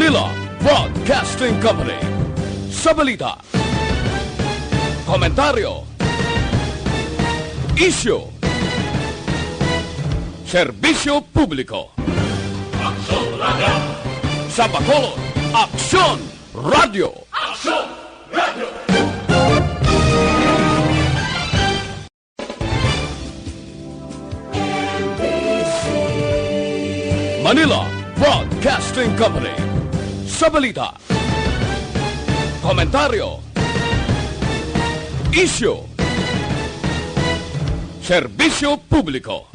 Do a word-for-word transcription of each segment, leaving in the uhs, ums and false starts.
Manila Broadcasting Company. Sa balita, komentaryo, isyu, serbisyo publiko. Aksyon Radio. Sa Bacolod, Aksyon Radio. Aksyon Radio. Manila Broadcasting Company. Sa balita, komentaryo, isyu, serbisyo publiko.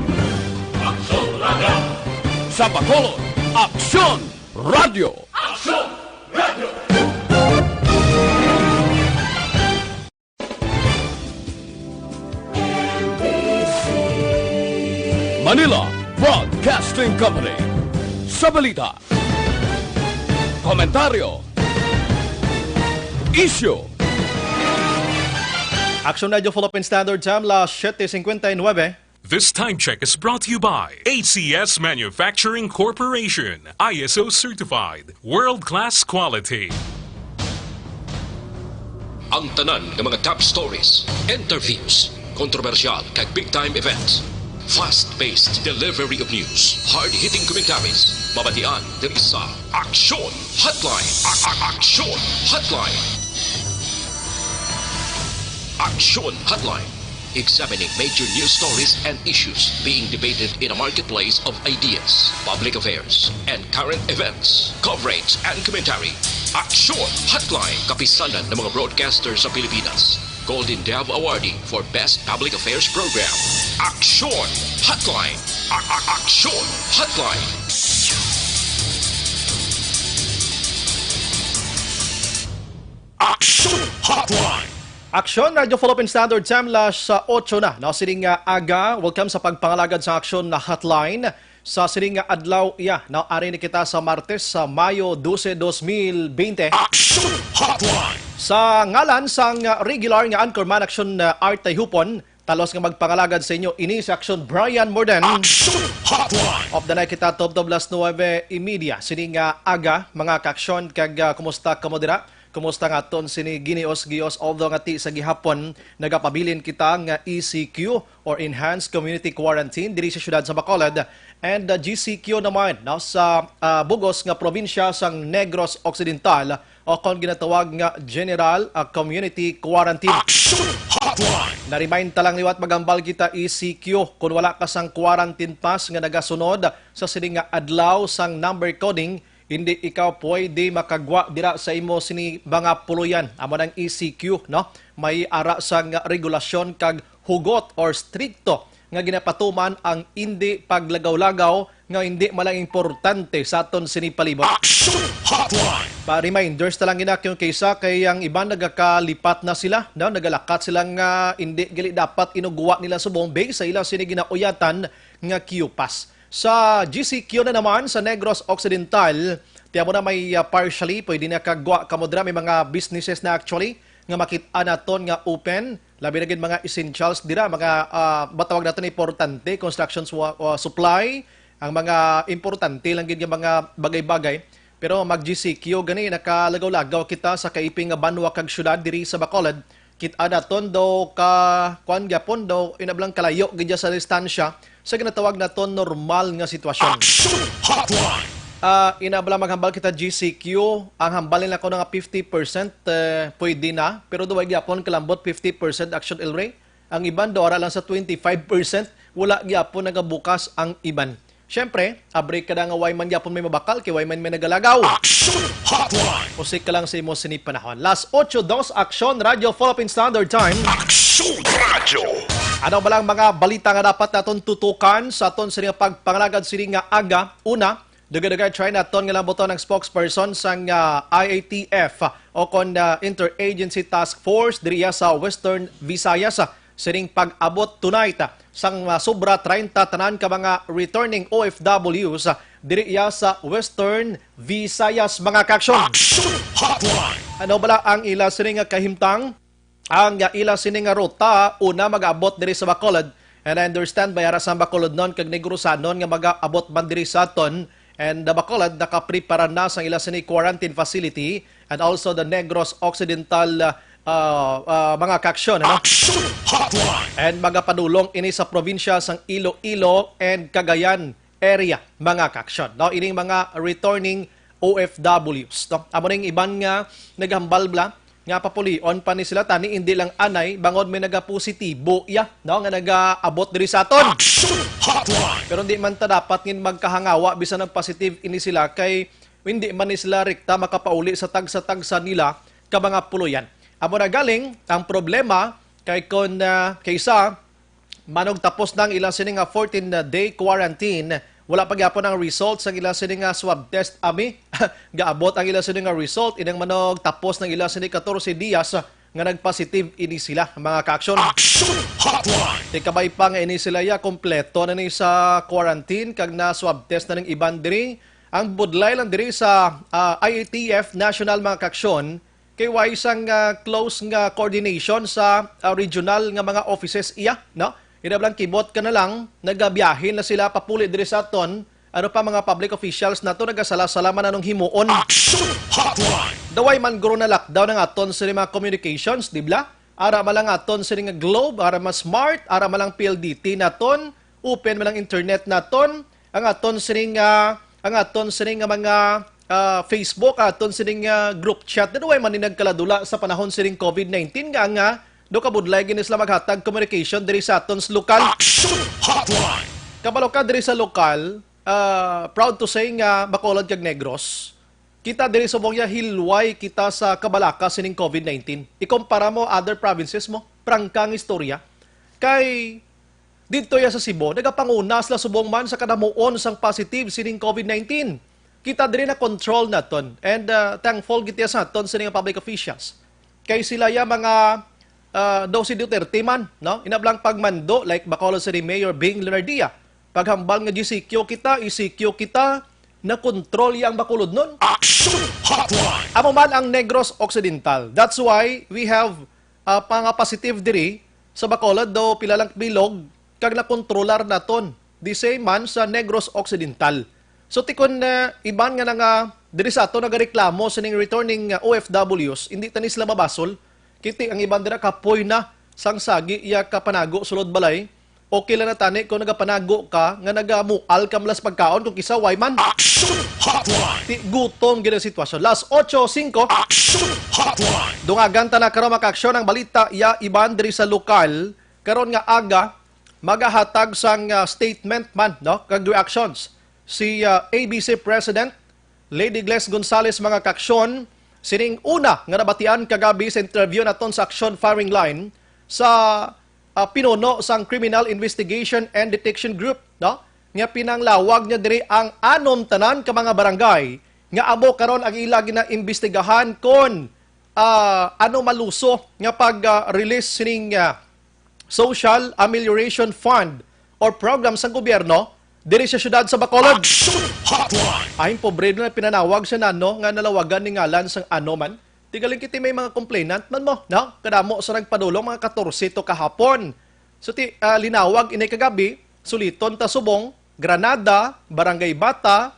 Aksyon Radio. Sa Bacolod, Aksyon Radio. Aksyon Radio. Manila Broadcasting Company. Sa balita, komentaryo, isyu. Aksyon Radio Philippine Standard Time, las siete cincuenta y nueve. This time check is brought to you by A C S Manufacturing Corporation, I S O certified, world-class quality. Ang tanan nga mga top stories, interviews, kontrobersyal kag big time events, fast-paced delivery of news, hard-hitting commentaries, mabatian diri sa Aksyon Hotline. A- a- Aksyon Hotline. Aksyon Hotline. Examining major news stories and issues being debated in a marketplace of ideas, public affairs, and current events. Coverage and commentary. Aksyon Hotline. Kapisanan ng mga broadcaster sa Pilipinas. Golden Dove Awardee for Best Public Affairs Program. Aksyon Hotline. A- a- Aksyon Hotline. Aksyon Hotline. Aksyon Radio Philippine Standard Time, las sa ocho na, no, sining, ah, aga. Welcome sa pagpangalagad sa Aksyon na Hotline. Sa sining, ah, adlaw, iya, no, ari ni kita sa Martes, sa Mayo dose, dos mil bente. Aksyon Hotline. Sa ngalan sang, ah, regular nga anchorman, Aksyon, ah, Art Tayhupon, talos nga magpangalagad sa inyo ini sa Aksyon, Brian Morden. Aksyon Hotline. Of the night kita, tubtob las nuebe y media. Sining, ah, aga, mga kaaksyon, kag, ah, kumusta kamo dira? Kumusta nga aton sini ginios-gios? Although nga ti sa gihapon, nagapabilin kita nga E C Q or Enhanced Community Quarantine diri sa siyudad sa Bacolod, and, uh, G C Q naman, no, sa, uh, bugos nga probinsya sang Negros Occidental, o kon ginatawag nga General, uh, Community Quarantine. Action Hotline! Na-remind ta lang liwat, maghambal kita E C Q, kung wala ka sang quarantine pass nga nagasunod sa sini nga adlaw sang number coding, hindi ikaw pwede makagwa dira sa imo sini mga puloyan. Amo nang E C Q, no? May ara sang regulasyon kag hugot or strikto nga ginapatuman ang hindi paglagaw-lagaw nga hindi man lang importante sa aton sini palibot. Action Hotline! Pa reminders na lang ina kung kaysa kay ang iban nagakalipat na sila, no? Nagalakat sila nga hindi gali dapat inugwa nila subong based sa ila sini ginauyatan nga Q pass. Sa G C Q na naman sa Negros Occidental, tiyan mo na may, ah, partially, pwede na kagwa kamo dira. May mga businesses na actually nga makit-a naton nga open. Labi na gid mga essentials dira, mga, ah, matawag naton importante, construction su-, ah, supply, ang mga importante lang gid nga mga bagay-bagay. Pero mag-G C Q gani, nakalagaw-lagaw kita sa kaiping nga banwa kag syudad diri sa Bacolod. Kit-a naton daw ka, kuan gyapon daw, inablang kalayo gid sa distansya sa ginatawag naton normal nga sitwasyon. Action Hotline! Ah, inablang maghambal kita G C Q, ang hambal nila ko nga fifty percent, eh, pwede na, pero duway gyapon kalambot fifty percent, Action El Rey. Ang iban daw ara lang sa twenty-five percent, wala gyapon nagabukas ang iban. Siyempre, abri ka na nga way man gyapon may mabakal, kay way man may nagalagaw. Action Hotline! Usik ka lang sa imo sini panahon. Las ocho dos, Aksyon, Radyo Philippine Standard Time. Aksyon Radyo! Ano ba lang mga balita nga dapat naton tutukan sa aton sini nga pagpangalagad sini nga aga? Una, dugay-dugay try naton nga lambuton ang spokesperson sang, ah, I A T F o kon, ah, Interagency Task Force diriya sa Western Visayas, ah, sining pag-abot tonight, ah, sang, ah, sobra treinta tanan ka mga returning O F Ws, ah, diri iya sa Western Visayas, mga kaaksyon. Action Hotline! Ano bala ang ila sini nga kahimtang? Ang, ah, ila sini nga ruta, una, mag-abot diri sa Bacolod. And I understand, may ara sang Bacolodnon kag Negrosanon nga mag-abot man diri sa aton. And the Bacolod nakaprepara na sang ila sini quarantine facility and also the Negros Occidental, uh, uh, mga kaaksyon, ano? Action Hotline! And magapadulong ini sa probinsya sang Iloilo and Cagayan area, mga kaaksyon, no? Ining mga returning O F Ws, no? Amo ning iban nga naghambal bala nga papulion pa ni sila tani, hindi lang anay bangod may nagapositibo iya, no, nga nagaabot diri sa aton. Action Hotline! Pero hindi man ta dapat ngin magkahangawa bisan nag positive ini sila kay hindi man ni sila rekta makapauli sa tagsa-tagsa nila ka mga puloyan. Amo na galing ang problema kay kon, ah, kaysa manog tapos na ang ila sini nga fourteen day quarantine, wala pa gyapon ang result sang ila sini nga swab test, ami. Gaabot ang ila sini nga result, inang manog tapos ng ila sini katorse dias nga nagpositive ini sila, mga kaaksyon. Action Hotline! Tikabay pa nga ini sila ya, kompleto na ni sa quarantine, kag na swab test na ning iban diri. Ang budlay lang diri sa, ah, I A T F National, mga kaaksyon, kay way sang, ah, close nga coordination sa, ah, regional nga mga offices iya, no? Ina lang kibot ka na lang, nagabiyahe na sila papuli diri sa aton, ano pa mga public officials nato nagasala-sala man anong himuon. Action Hotline! Daway man guro na lockdown ang aton sa mga communications, di ba? Ara man lang aton sini nga Globe, ara mas smart, ara man lang P L D T naton, open man lang internet naton, ang aton sini nga, ang aton sini nga mga, ah, Facebook, aton sini nga group chat, daway man ni nagkaladula sa panahon sining covid nineteen nga, nga do kabudlay gini sila maghatag communication diri sa aton sa lokal. Action Hotline! Kabalo ka diri sa lokal, ah, proud to say nga Bacolod kag Negros, kita diri sa Bongya, hilway kita sa kabalaka sining covid nineteen. Ikumpara mo other provinces mo, prangka ang istorya. Kay didto ya sa Cebu, nagapanguna sila subong man sa kadamuon sang positive sining covid nineteen. Kita diri na control naton, and, ah, thankful gid ya sa aton sining public officials. Kay sila ya mga, ah, daw si Duterte man, no? Inablang pagmando, like Bacolod City Mayor Bing Leonardia, paghambal nga G C Q kita, E C Q kita, na-control ya ang Bacolod nun. Action Hotline! Amo man ang Negros Occidental. That's why we have, ah, mga positive diri sa Bacolod, daw pila lang bilog, kag nakontrolar naton. The same man sa Negros Occidental. So, tikon na iban nga nanga diri sa ato nagareklamo sining returning, uh, O F Ws, hindi tani sila mabasol. Kiti ang iban dira kapoy na sang sagi iya kapanago sulod balay. Okay lang na tani kung nagapanago ka nga nagamual ka malas pagkaon kung kisa way man. Action Hotline! Ti gutom gid ang sitwasyon. Last ocho singko. Action Hotline! Dungagan ta na karon, mga kaaksyon, ang balita iya iban diri sa lokal karon nga aga. Magahatag sang, ah, statement man, no, kag reactions si, ah, A B C President Lady Gles Gonzalez, mga kaaksyon, sining una nga nabatian kagabi sa interview naton sa Action Firing Line sa, ah, pinuno sang Criminal Investigation and Detection Group, no, nga pinanglawag niya diri ang anom tanan ka mga barangay nga amo karon ang ila ginaimbestigahan kon, ah, ano maluso nga pag, ah, release sining, ah, Social Amelioration Fund or program sang gobyerno diri sa siyudad sa Bacolod. Action Hotline! Ay, pobre na pinanawag sa nano nga nalawagan ni ngalan sang ano man. Tigaling kiti may mga complainant man mo, no? Kadamo sa nagpadulong, mga katorse to kahapon. So, ti, ah, linawag ini kagabi, suliton ta subong, Granada, Barangay Bata,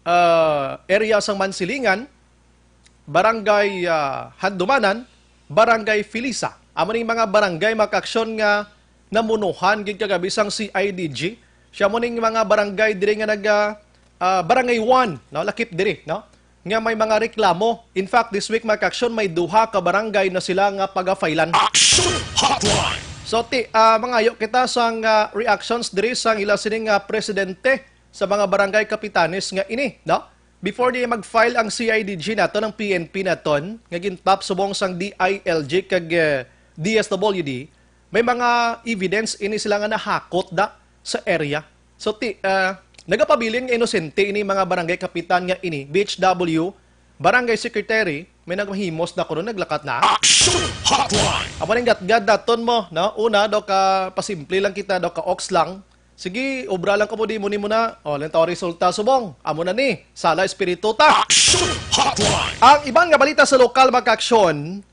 ah, area sang Mansilingan, Barangay, ah, Handumanan, Barangay Felisa. Amo ning mga barangay, mga kaaksyon, nga namunuhan gid kagabi sang C I D G. Siya mo ning mga barangay diri nga naga, ah, Barangay one, no, lakip diri, no, nga may mga reklamo. In fact, this week, mga kaaksyon, may duha ka barangay na sila nga pagafailan. Action Hotline! So, ti, ah, mangayo kita sang, ah, reactions diri sang ila sining, ah, presidente sa mga barangay kapitanes nga ini, no? Before niya mag-file ang C I D G naton, ang P N P naton, nga gintap subong sang D I L G kag, eh, D S W D, may mga evidence ini sila nga nahakot da sa area. So, ti, ah, nagapabilin nga inosente ini mga barangay kapitan nga ini, B H W, barangay secretary, may nagmahimos na kuno, naglakat na. Action Hotline! Amo ning gatgad naton mo, no? Una, do ka pasimple lang kita, do ka ox lang. Sige, obra lang kamo, di mo, ni mo na. O, lang tao resulta subong. Amo na ni, sala espiritu ta. Action Hotline! Ang iban nga balita sa lokal, mga kaaksyon,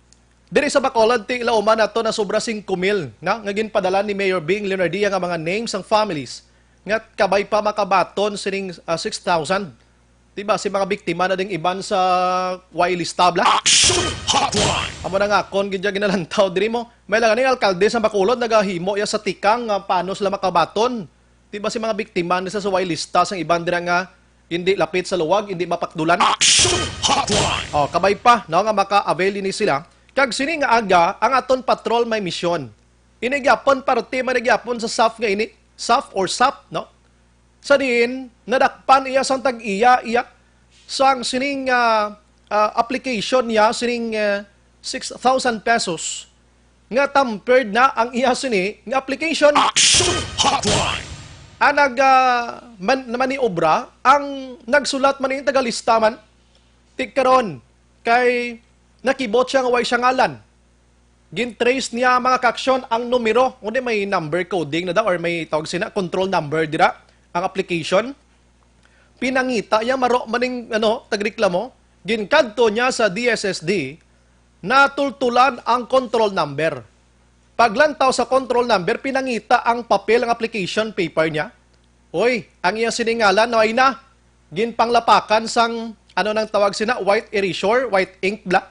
diri sa Bacolod, ti ilauman nato na sobra singko mil na nga ginpadala ni Mayor Bing Leonardia nga mga names sang families nga kabay pa makabaton sining, ah, six thousand. Di ba, si mga biktima na ding iban sa way lista, bla? Action Hotline! Amo na nga, akon gid ya ginalantaw diri mo. May lang ning alkalde sa Bacolod, nagahimo ya sa tikang nga paano sila makabaton. Di ba, si mga biktima na sa way lista sang iban dira nga hindi lapit sa luwag, hindi mapakdulan? Action Hotline! Oh, kabay pa, no, nga maka-avail ini sila. Kag sini nga aga, ang aton patrol may misyon. Ini gyapon parte man gyapon sa SAF nga ini, SAF or SAP, no? Sa diin, nadakpan iya sang tag-iya, iya sang sining, ah, ah, application niya, sining, ah, six thousand pesos nga tampered na ang iya sini nga application. Action Hotline! Ang nag, ah, man, maniobra, ang nagsulat man ning tagalista man, ti karon, kay nakibot siya nga way siya ngalan. Gin-trace niya, mga kaaksyon, ang numero. Kundi may number coding na daw or may tawag sina, control number dira, ang application. Pinangita niya, maro maning, ano, tagreklamo. Ginkadto niya sa D S S D, natultulan ang control number. Paglantaw sa control number, pinangita ang papel, ang application paper niya. Oy, ang iya sining ngalan, no, ay na. Ginpanglapakan sang, ano nang tawag sina, white erasure, white ink, bla.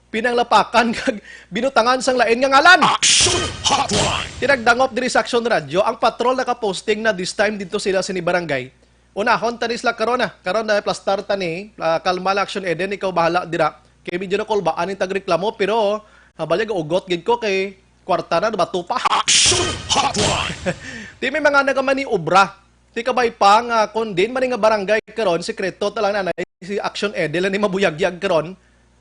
Pinanglapakan kag binutangan sang lain nga ngalan. Action Hotline! Tinagdangop diri sa Action Radio, ang patrol nakaposting na this time dito sila sini barangay. Unahon tani sila karon na. Karon na plastar tani, ah, kalma lang Action Eden, ikaw bahala dira. Kay medyo nakulbaan ning tagreklamo, pero, ah, balyag ugot gid ko kay kwarta na, bato pa. Action Hotline! Di may mga nagamaniobra. Di kabay pa nga kung din man nga barangay karon, sikreto ta lang na si Action Edel ni mabuyagyag karon.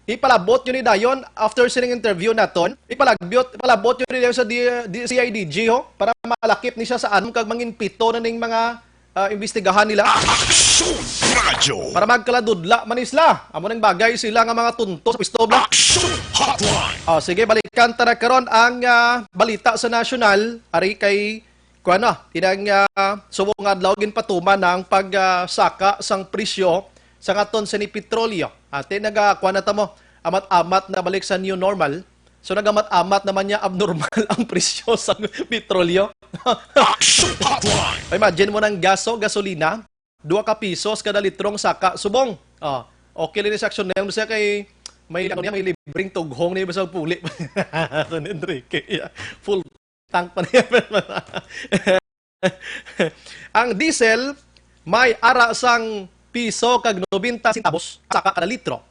Ipalabot yun ni dayon after sining interview naton. Ipalagbot, ipalabot yun ni dayon sa D, D, C I D G, ho, para malakip ni siya sa anom kag mangin pito na ning mga, ah, imbestigahan nila. Action Radio! Para magkaladudla man isla. Amo nang bagay sila nga mga tunto sa pwesto, bla. Action Hotline! Oh, sige, balikan ta na karon ang, ah, balita sa nasyonal. Ari kay, kuan na, inang, ah, subong nga adlaw ginpatuman na ang pag, ah, saka sang presyo sa aton sini petrolyo. Ate, naga, kuan na ta mo, amat-amat na balik sa new normal. So, nagamat-amat naman niya abnormal ang presyo sa petrolyo. Action Hotline! Imagine mo ng gaso, gasolina, dua ka pisos kada litrong saka subong. Ah, okay lang ni sa Action Nel, siya kay may, ano niya, may libreng tughong niya, basta puli. San Enrique, yeah. Full tank pa niya. Ang diesel may ara sang piso kag nobenta centavos saka kada litro.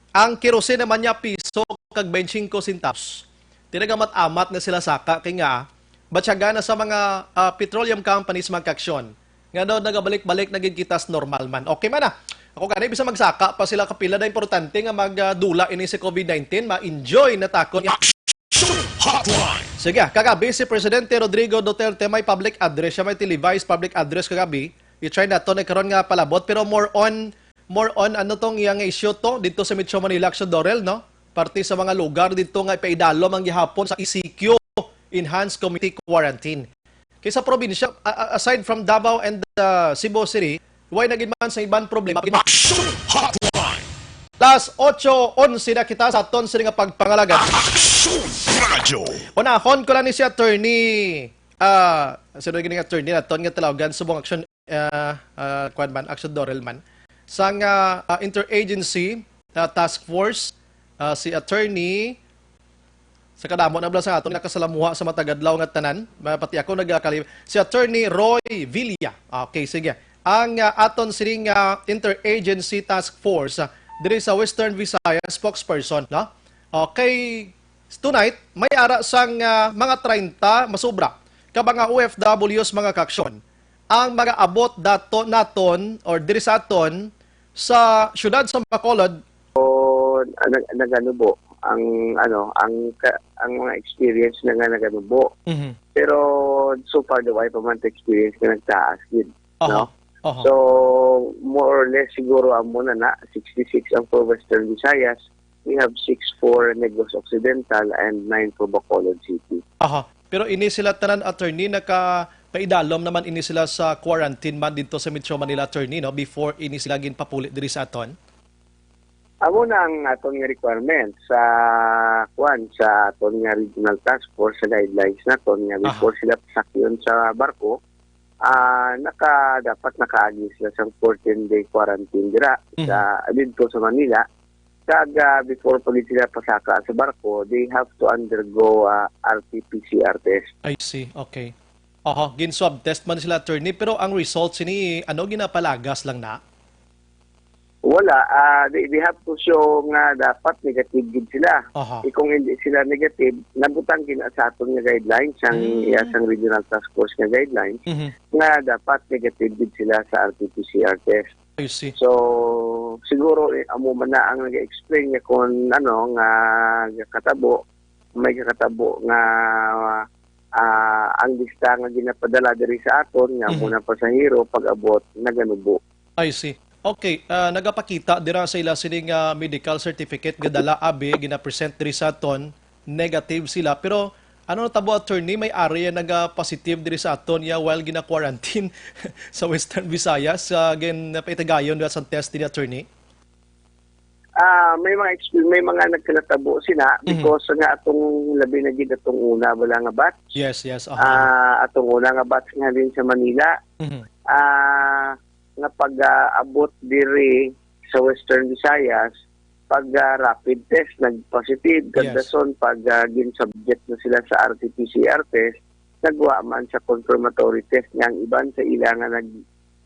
Ang kerosene naman niya piso kag twenty-five centavos. Tinaga amat-amat na sila saka kay nga batyagan na sa mga, ah, petroleum companies, mga kaaksyon. Nga daw nagabalik-balik na gid kita sa normal man. Okay man na. Ako gani, bisa magsaka pa sila, kapila na importante nga magdula ini sa COVID nineteen, ma-enjoy na takon. Action Hotline! Sige, kagabi si Presidente Rodrigo Duterte may public address siya, may televised public address kagabi. I-try nato na karon nga palabot, pero more on, more on ano tong iyang issue to dito sa Metro Manila, Action Dorel, no? Parte sa mga lugar dito nga ipaidalom ang gihapon sa E C Q, Enhanced Community Quarantine. Kay sa probinsya, a-, a-, aside from Davao and, uh, Cebu City, way na gid man sa iban problema. Action Hotline! Alas otso onse na kita sa aton sini nga pagpangalagad. Action Radio! Unahon ko lang ni si attorney, ah, sino gini nga attorney naton nga talawagan subong action, ah, ah, kwan man, action Dorel man. Sang, ah, ah, interagency, ah, task force, ah, si attorney, sa kadamo na bala sa aton nakasalamuha sa matag adlaw nga tanan, ma-, pati ako nagakali-, si Attorney Roy Villa. Okay, sige. Ang, ah, aton sining, ah, interagency task force, ah, diri sa Western Visayas, spokesperson, no? Okay, tonight, may ara sang, ah, mga treinta, masubra, ka mga O F Ws, mga kaaksyon, ang magaabot dato naton or diri sa aton sa siyudad sa Bacolod. So, nag-, naganubo ang, ano, ang ka-, ang mga experience na nga naganubo. Mhm. Pero so far, daw ay pa man experience nga nagtaas gid, Aha. no? Aha. So, more or less, siguro amo na na, sixty-six ang for Western Visayas. We have six for Negros Occidental and nine for Bacolod City. Aha. Pero ini sila tanan, attorney, nakapaidalom naman ini sila sa quarantine man dito sa Metro Manila, attorney, no? Before ini sila ginpapuli diri sa aton? Amo na ang aton nga requirement sa, kwan, sa aton nga regional task force, sa guidelines naton nga Aha. before sila pasakyon sa barko, ah, naka, dapat nakaagi sila sang fourteen-day quarantine dira Mhm. sa, didto sa Manila. Kag, ah, before pa gid sila pasaka sa barko, they have to undergo, ah, R T P C R test. I see. Okay. Aha, gin-swab test man sila, attorney, pero ang result sini, ano, ginapalagas lang na? Wala. Ah, they, they have to show nga dapat negative gid sila. Aha. Eh, kung hindi sila negative, nabutang gid na sa aton nga guidelines, ang Mm. iya sang regional task force nga guidelines, Mhm. nga dapat negative gid sila sa R T P C R test. I see. So, siguro, eh, amo man na ang nag-explain nga kung ano nga katabo, may kakatabo nga, ah, ang lista nga ginapadala diri sa aton nga Mhm. muna pasahero pag-abot naganubo. I see. Okay, ah, nagapakita dira sa ila sining, ah, medical certificate nga dala abi ginapresent diri sa aton, negative sila. Pero ano natabo, attorney, may ari nga naga-positive diri sa aton ya while gina-quarantine sa Western Visayas, sa gin-, paitigayon dira sa test ni attorney? Ah, may mga exp-, may mga nagkanatabo sina Mhm. because nga atong labi na gid atong una bala nga batch. Yes, yes, aha. Ah, atong una nga batch nga halin sa Manila. Mhm. Ah, nga pag-aabot diri sa Western Visayas, pag, ah, rapid test, nag-positive. Yes. Kag dason, pag, ah, gin-subject na sila sa R T P C R test, nagwa man sa confirmatory test nga ang iban sa ila nga nag,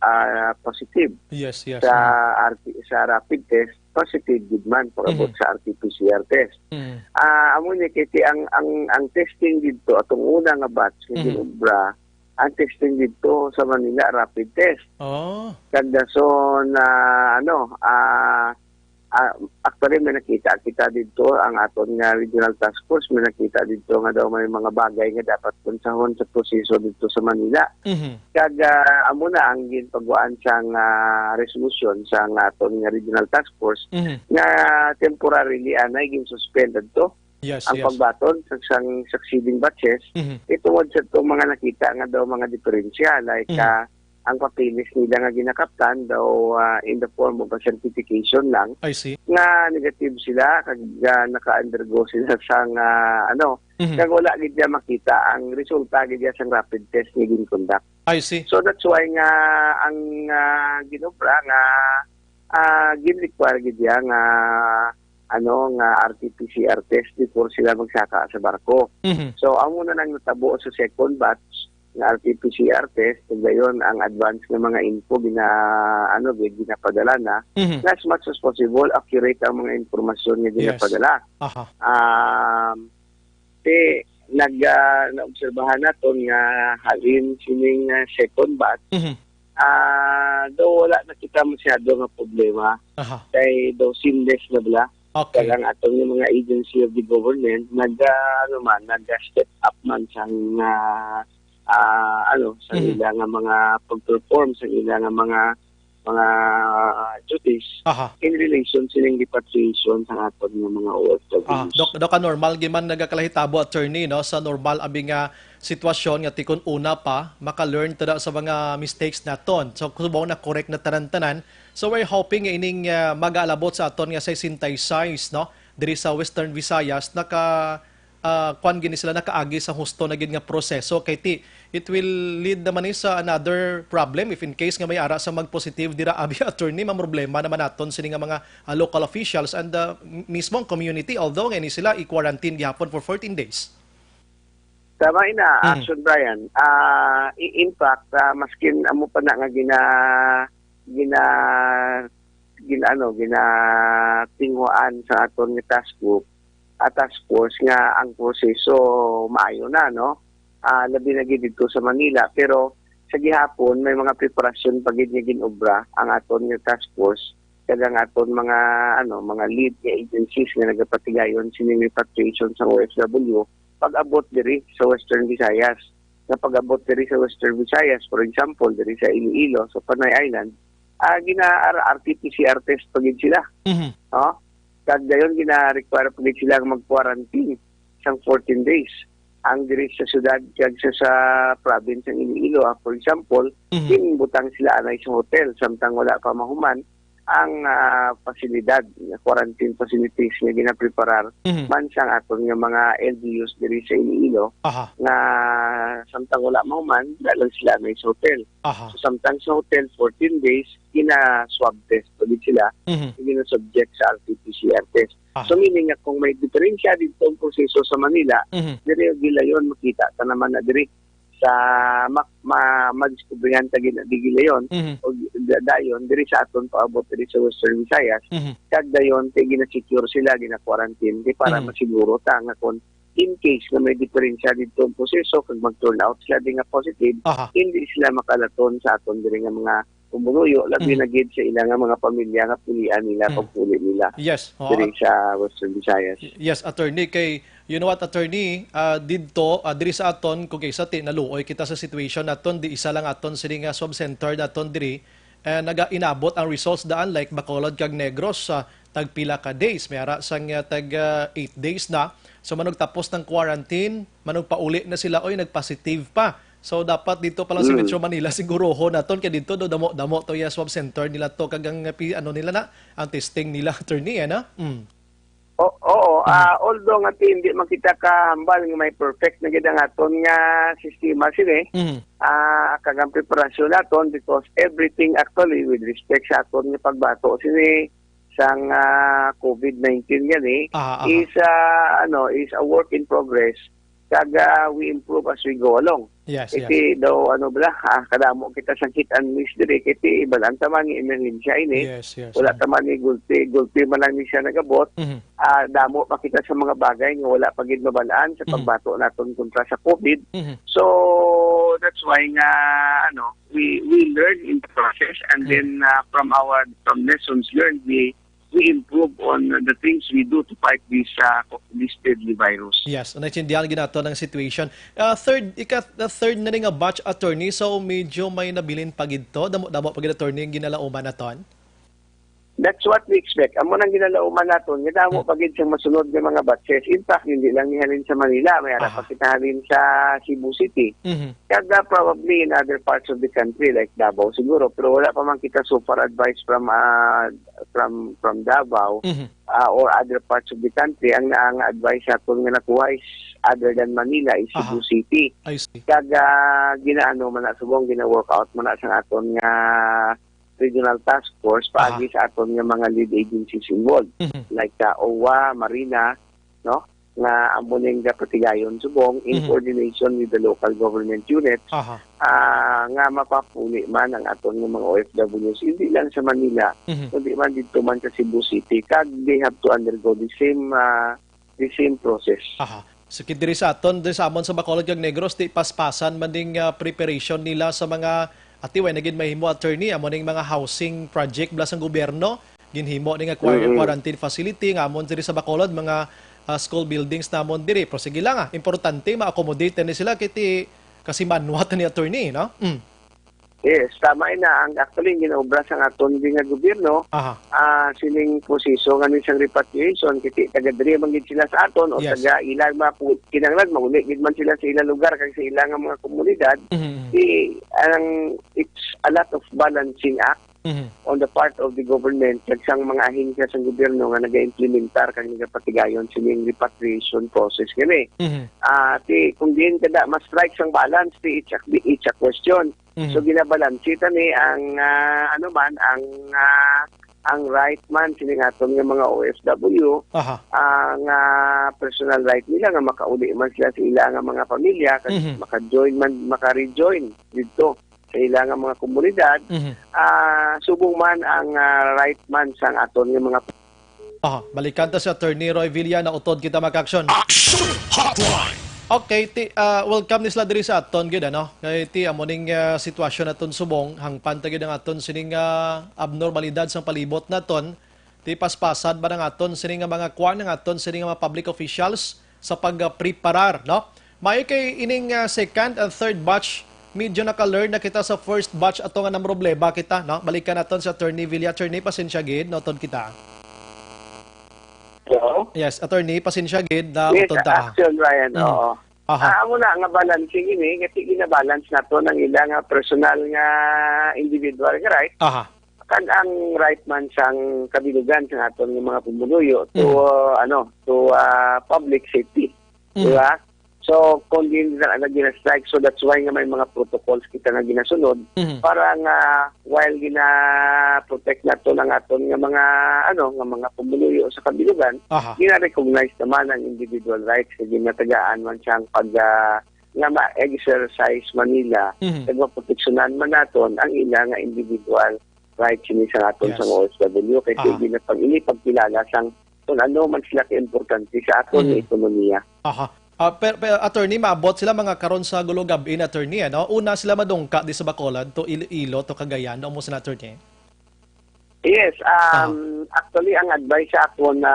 ah, positive Yes, yes. sa Mhm. R T, sa rapid test, positive gid man pag-abot Mhm. sa R T P C R test. Mhm. Ah, amo ni kay ti ang, ang, ang testing didto atong una nga batch nga Mhm. ginobra, ang testing didto sa Manila rapid test. Oh. Kag dason na, ano, ah, ah, actually, may nakita kita didto, ang aton nga regional task force, may nakita didto nga daw may mga bagay nga dapat pansahon sa proseso didto sa Manila. Mhm. Kag, ah, amo na ang ginpaguan sang, ah, resolution sang aton nga regional task force Mhm. nga temporarily anay gin-suspend adto Yes, ang yes. pagbaton sa sang succeeding batches, Mhm. eh, tungod sa itong mga nakita nga daw mga diferensya, like, Mhm. ah, ang papeles nila nga ginakaptan daw, ah, in the form of a certification lang, I see. nga negative sila, kag, ah, naka-undergo sila sang, ah, ano, Mhm. kag wala gid niya makita ang resulta gid niya sang rapid test nga gin-conduct. I see. So that's why nga ang, ah, ginobra nga, ah, gin-require gid niya nga ano, nga R T P C R test before sila magsaka sa barko. Mhm. So, amo na nang natabo sa second batch nga R T P C R test, kag dayon ang advance nga mga info gina-, ano, gi-, ginapadala na, Mhm. nga as much as possible, accurate ang mga impormasyon nga Yes. ginapadala. Aha. Um, ti, nag, ah, naobserbahan naton nga halin sining, ah, second batch, Mhm. ah, daw wala na kita masyado nga problema. Aha. Kay daw seamless na bala. Okay. Kag ang aton nga mga agency of the government, nag, ah, ano man, nag, ah, step up man sang, ah, ah, ano, sa Mhm. ila nga mga pag-perform, sa ila nga mga, mga duties Aha. in relation sining repatriation sa aton nga mga O F Ws. Ah, Doc, Doc, ah, normal gyud man nagakahitabo, attorney, no, sa normal abi nga sitwasyon nga ti kon una pa, maka-learn ta da sa mga mistakes naton. So, subong na correct na tanan-tanan. So, we're hoping nga ining, ah, mag-aalabot sa aton nga sesenta y seis, no, diri sa Western Visayas, naka, ah, kwan gini sila, nakaagi sa husto na gid nga proseso. Kay ti, it will lead naman ni sa another problem if in case nga may ara sa mag-positive dira, abi, attorney, mamroblema naman naton sini nga mga, ah, local officials and, ah, m-, mismong community, although nga ini sila i-quarantine gihapon for fourteen days. Tama ina, Mm. Action Brian. Ah, i-, in fact, ah, maskin amo pa na nga gina-, gina-, gina-, ano, ginatinguhaan sa aton nga task group, ah, task force nga ang proseso maayo na, no? Ah, labi na gid didto sa Manila, pero sa gihapon may mga preparasyon pa gid nga gin-obra ang aton nga task force kag ang aton mga, ano, mga lead nga agencies nga nagapatigayon sining repatriation sa O F W pag-abot diri sa Western Visayas. Nga pag-abot diri sa Western Visayas, for example, diri sa Iloilo, sa Panay Island, ah, gina-, R T P C R test pa gid sila. Mhm. No? Kag dayon gina-require pa gid sila nga mag-quarantine sang fourteen days. Ang diri sa syudad kag sa, sa province ng Iloilo, ah, for example, Mhm. ginbutang sila anay sa hotel samtang wala pa mahuman ang, ah, pasilidad, nga quarantine facilities nga ginapreparar Mhm. man sang aton nga mga L G Us diri sa Iloilo, Aha. nga samtang wala mahuman, wala lang sila may sa hotel. Aha. So, samtang sa hotel, fourteen days, gina-swab test ulit sila, Mhm. gina-subject sa R T P C R test. Aha. So, meaning nga kung may diferensya dito ang proseso sa Manila, Mhm. diri ang gilayon makita ta naman na diri sa ma-, ma-, madiskubrihan ta gina-, di gilayon Mhm. o gi-, da-, dayon diri sa aton paabot diri sa Western Visayas, Mhm. kag dayon kay gina-secure sila, gina-quarantine, di para Mhm. masiguro ta nga kung in case nga may diferensya dito ang proseso, kag mag-turn out sila di nga positive, Aha. hindi sila makalaton sa aton diri nga mga pumuluyo, labi Mhm. na gid sa ila nga mga pamilya nga pulian nila, Mhm. pagpuli nila Yes. Oo, diri at sa Western Visayas. Y-, yes, attorney, kay, you know what, attorney, ah, didto, ah, diri sa aton, kung kaysa ti, naluoy kita sa situation naton, di isa lang aton sini nga swab center naton diri, eh, naga-inabot ang results daan, like Bacolod kag Negros, ah, tagpila ka days, may ara sang, ah, tag, ah, eight days na. So, manugtapos ng quarantine, manugpauli na sila, oy, nagpositive pa. So, dapat dito pa lang sa Mm. Metro Manila, sigurohon naton, kay dito do, damo, damo to, ya, swab center nila to, kag ang, ah, pi-, ano nila na, ang testing nila, attorney, eh, na? Mm. O-, oo, Mhm. ah, although nga ti-, hindi man kita kahambal nga may perfect na gid ang aton nga sistema sini, Mhm. ah, kag ang preparasyon naton, because everything actually with respect sa aton nga pagbato sini sang, ah, covid nineteen gani Aha, aha. is, ah, ano, is a work in progress, kag, ah, we improve as we go along. Yes, yes. Iti daw, ano bala, ah, kadamo kita sang hit and miss diri, kay ti bal-an ta man nga emerhensya ini. Yes, yes. Wala Mm. ta man ni gulti, gulti man lang ni siya nagabot. Mhm. Ah, damo pa kita sa mga bagay nga wala pa gid mabal-an sa Mhm. pagbato naton kontra sa covid. Mhm. So, that's why nga, ano, we, we learn in the process, and Mhm. then, ah, from our, from lessons learned, we, we improve on the things we do to fight this, ah, co-, this deadly virus. Yes, naintindihan gid nato ang situation. Ah, third, ika, the third na ni nga batch, attorney, so medyo may nabilin pa gid to. Damo, damo pa gid, attorney, ang ginalauman naton? That's what we expect. Amo nang ginalauman naton, nga damo Hmm. pa gid siyang masunod nga mga batches. In fact, hindi lang ni halin sa Manila, may ara Aha. pa kita halin sa Cebu City. Mhm. Kag, ah, probably in other parts of the country, like Davao siguro, pero wala pa man kita so far advice from, ah, from, from Davao, Mhm. ah, or other parts of the country. Ang naa nga advice naton nga nakuha is other than Manila is Cebu Aha. City. I see. Kag, ah, ginaano man na subong, gina-work out man na sa aton nga regional task force Aha. paagi sa aton nga mga lead agencies involved, Mhm. like, ah, O W A, Marina, no? Nga amo ning gapatigayon subong in Mhm. coordination with the local government units, Aha. ah, nga mapapuli man ang aton nga mga O F Ws, hindi lang sa Manila, Mhm. kundi man didto man sa Cebu City, kag they have to undergo the same, ah, the same process. Aha. So, kit diri sa aton, diri sa amon sa Bacolod kag Negros, ti paspasan man ding, ah, preparation nila sa mga, ati, way na gid mahimo, attorney, amo ning mga housing project bala sang gobyerno, ginhimo ni nga quar-, Mm-mm. quarantine facility, nga amon diri sa Bacolod, mga, ah, school buildings namon diri. Pero sige lang, ah, importante ma-accommodate ni sila, kay ti kasi manuwat ni attorney, no? Mm. Yes, tama ina. Ang actually, ang ginaobra sa aton din nga gobyerno, Aha. ah, sining proseso nga ni sang repatriation, kiti taga diri man gid sila sa aton o Yes. taga ilang mga pu-, kinahanglan mauli gid man sila sa ilang lugar kag sa ilang nga mga komunidad, Mhm, mhm. di, ang, it's a lot of balancing act Mhm. on the part of the government kag sang mga ahensya sa gobyerno nga naga-implementar kag nagapatigayon sining repatriation process gani. Mhm. Ah, ti, kung diin kada ma-strike sang balance, ti, it's a, it's a question. Mhm. So, ginabalanse ta ni ang, ah, ano man, ang, ah, ang right man sining aton nga mga O F W, Aha. ah, nga personal right nila nga makauli man sila sa ila nga mga pamilya, kag Mhm. maka-join man, maka-rejoin didto sa ila nga mga komunidad, Mhm. ah, subong man ang, ah, right man sang aton nga mga Aha, balikan ta si Attorney Roy Villa, nautod kita, mga ka-aksyon. Action Hotline! Okay, ti, ah, welcome ni sila diri sa aton gid, ano? Kay ti amo ning, ah, sitwasyon naton subong, hangpan ta gid ang aton sining, ah, abnormalidad sang palibot naton. Ti paspasan ba ang aton sining nga mga kwan, ang aton sining nga mga public officials sa pagpreparar, no? Maayo kay ining, ah, second and third batch, medyo naka-learn na kita sa first batch ato nga namroblema kita, no? Balikan naton si Attorney Villa. Attorney, pasensya gid, nautod kita. Hello? Yes, attorney, pasensya gid, na Yes, utod ta, ah. Action, Ryan, Mm. oo. Aha. Ah, amo na nga balancing ini, kasi ginabalance nato ang ila nga personal nga individual nga right. Aha. Kag ang right man sang kabilugan sa aton nga mga pumuluyo to, Mm. uh, ano, to, uh, public safety. Mm. Di ba? So, kung di na, na gina-strike, so that's why nga may mga protocols kita nga ginasunod Mhm. para nga while gina-protect nato ang aton nga mga, ano, nga mga pumuluyo sa kabilugan, Aha. gina-recognize naman ang individual rights nga ginatagaan man siyang pag, ah, nga ma-exercise man nila Mhm. kag maproteksyonan man naton ang ila nga individual rights ini sa aton Yes. sa O F W, kay Aha. pwede na pag ini pagkilala sang kung ano man sila kaimportante sa aton nga Mhm. ekonomiya. Aha. Ah, per, per, attorney, maabot sila mga karon sa gulog gab-i na, attorney, ano? Una sila madungka di sa Bacolod to Iloilo to Cagayan, no mo sila, attorney? Yes, Ah. um, actually, ang advice sa ako na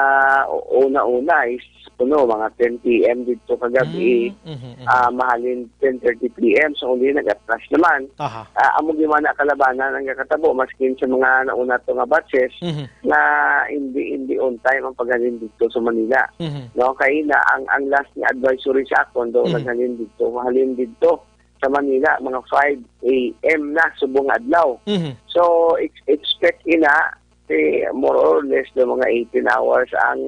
una-una is, kuno, mga ten P M dito kagabi, Mm, mhm, mhm. ah, mahalin ten thirty P M, so hindi nag-atras naman. Aha. Ah, amo gyud man na kalabanan ang kakatabo, maskin sa mga nauna to nga batches, Mhm. nga hindi, hindi on time ang paghalin dito sa Manila. Mhm. No, kay na ang, ang last nga advisory sa akon do Mhm. naghalin dito, halin dito sa Manila mga five A M na subong nga adlaw. Mhm. So, ex-, expect ina, eh, more or less do mga eighteen hours ang,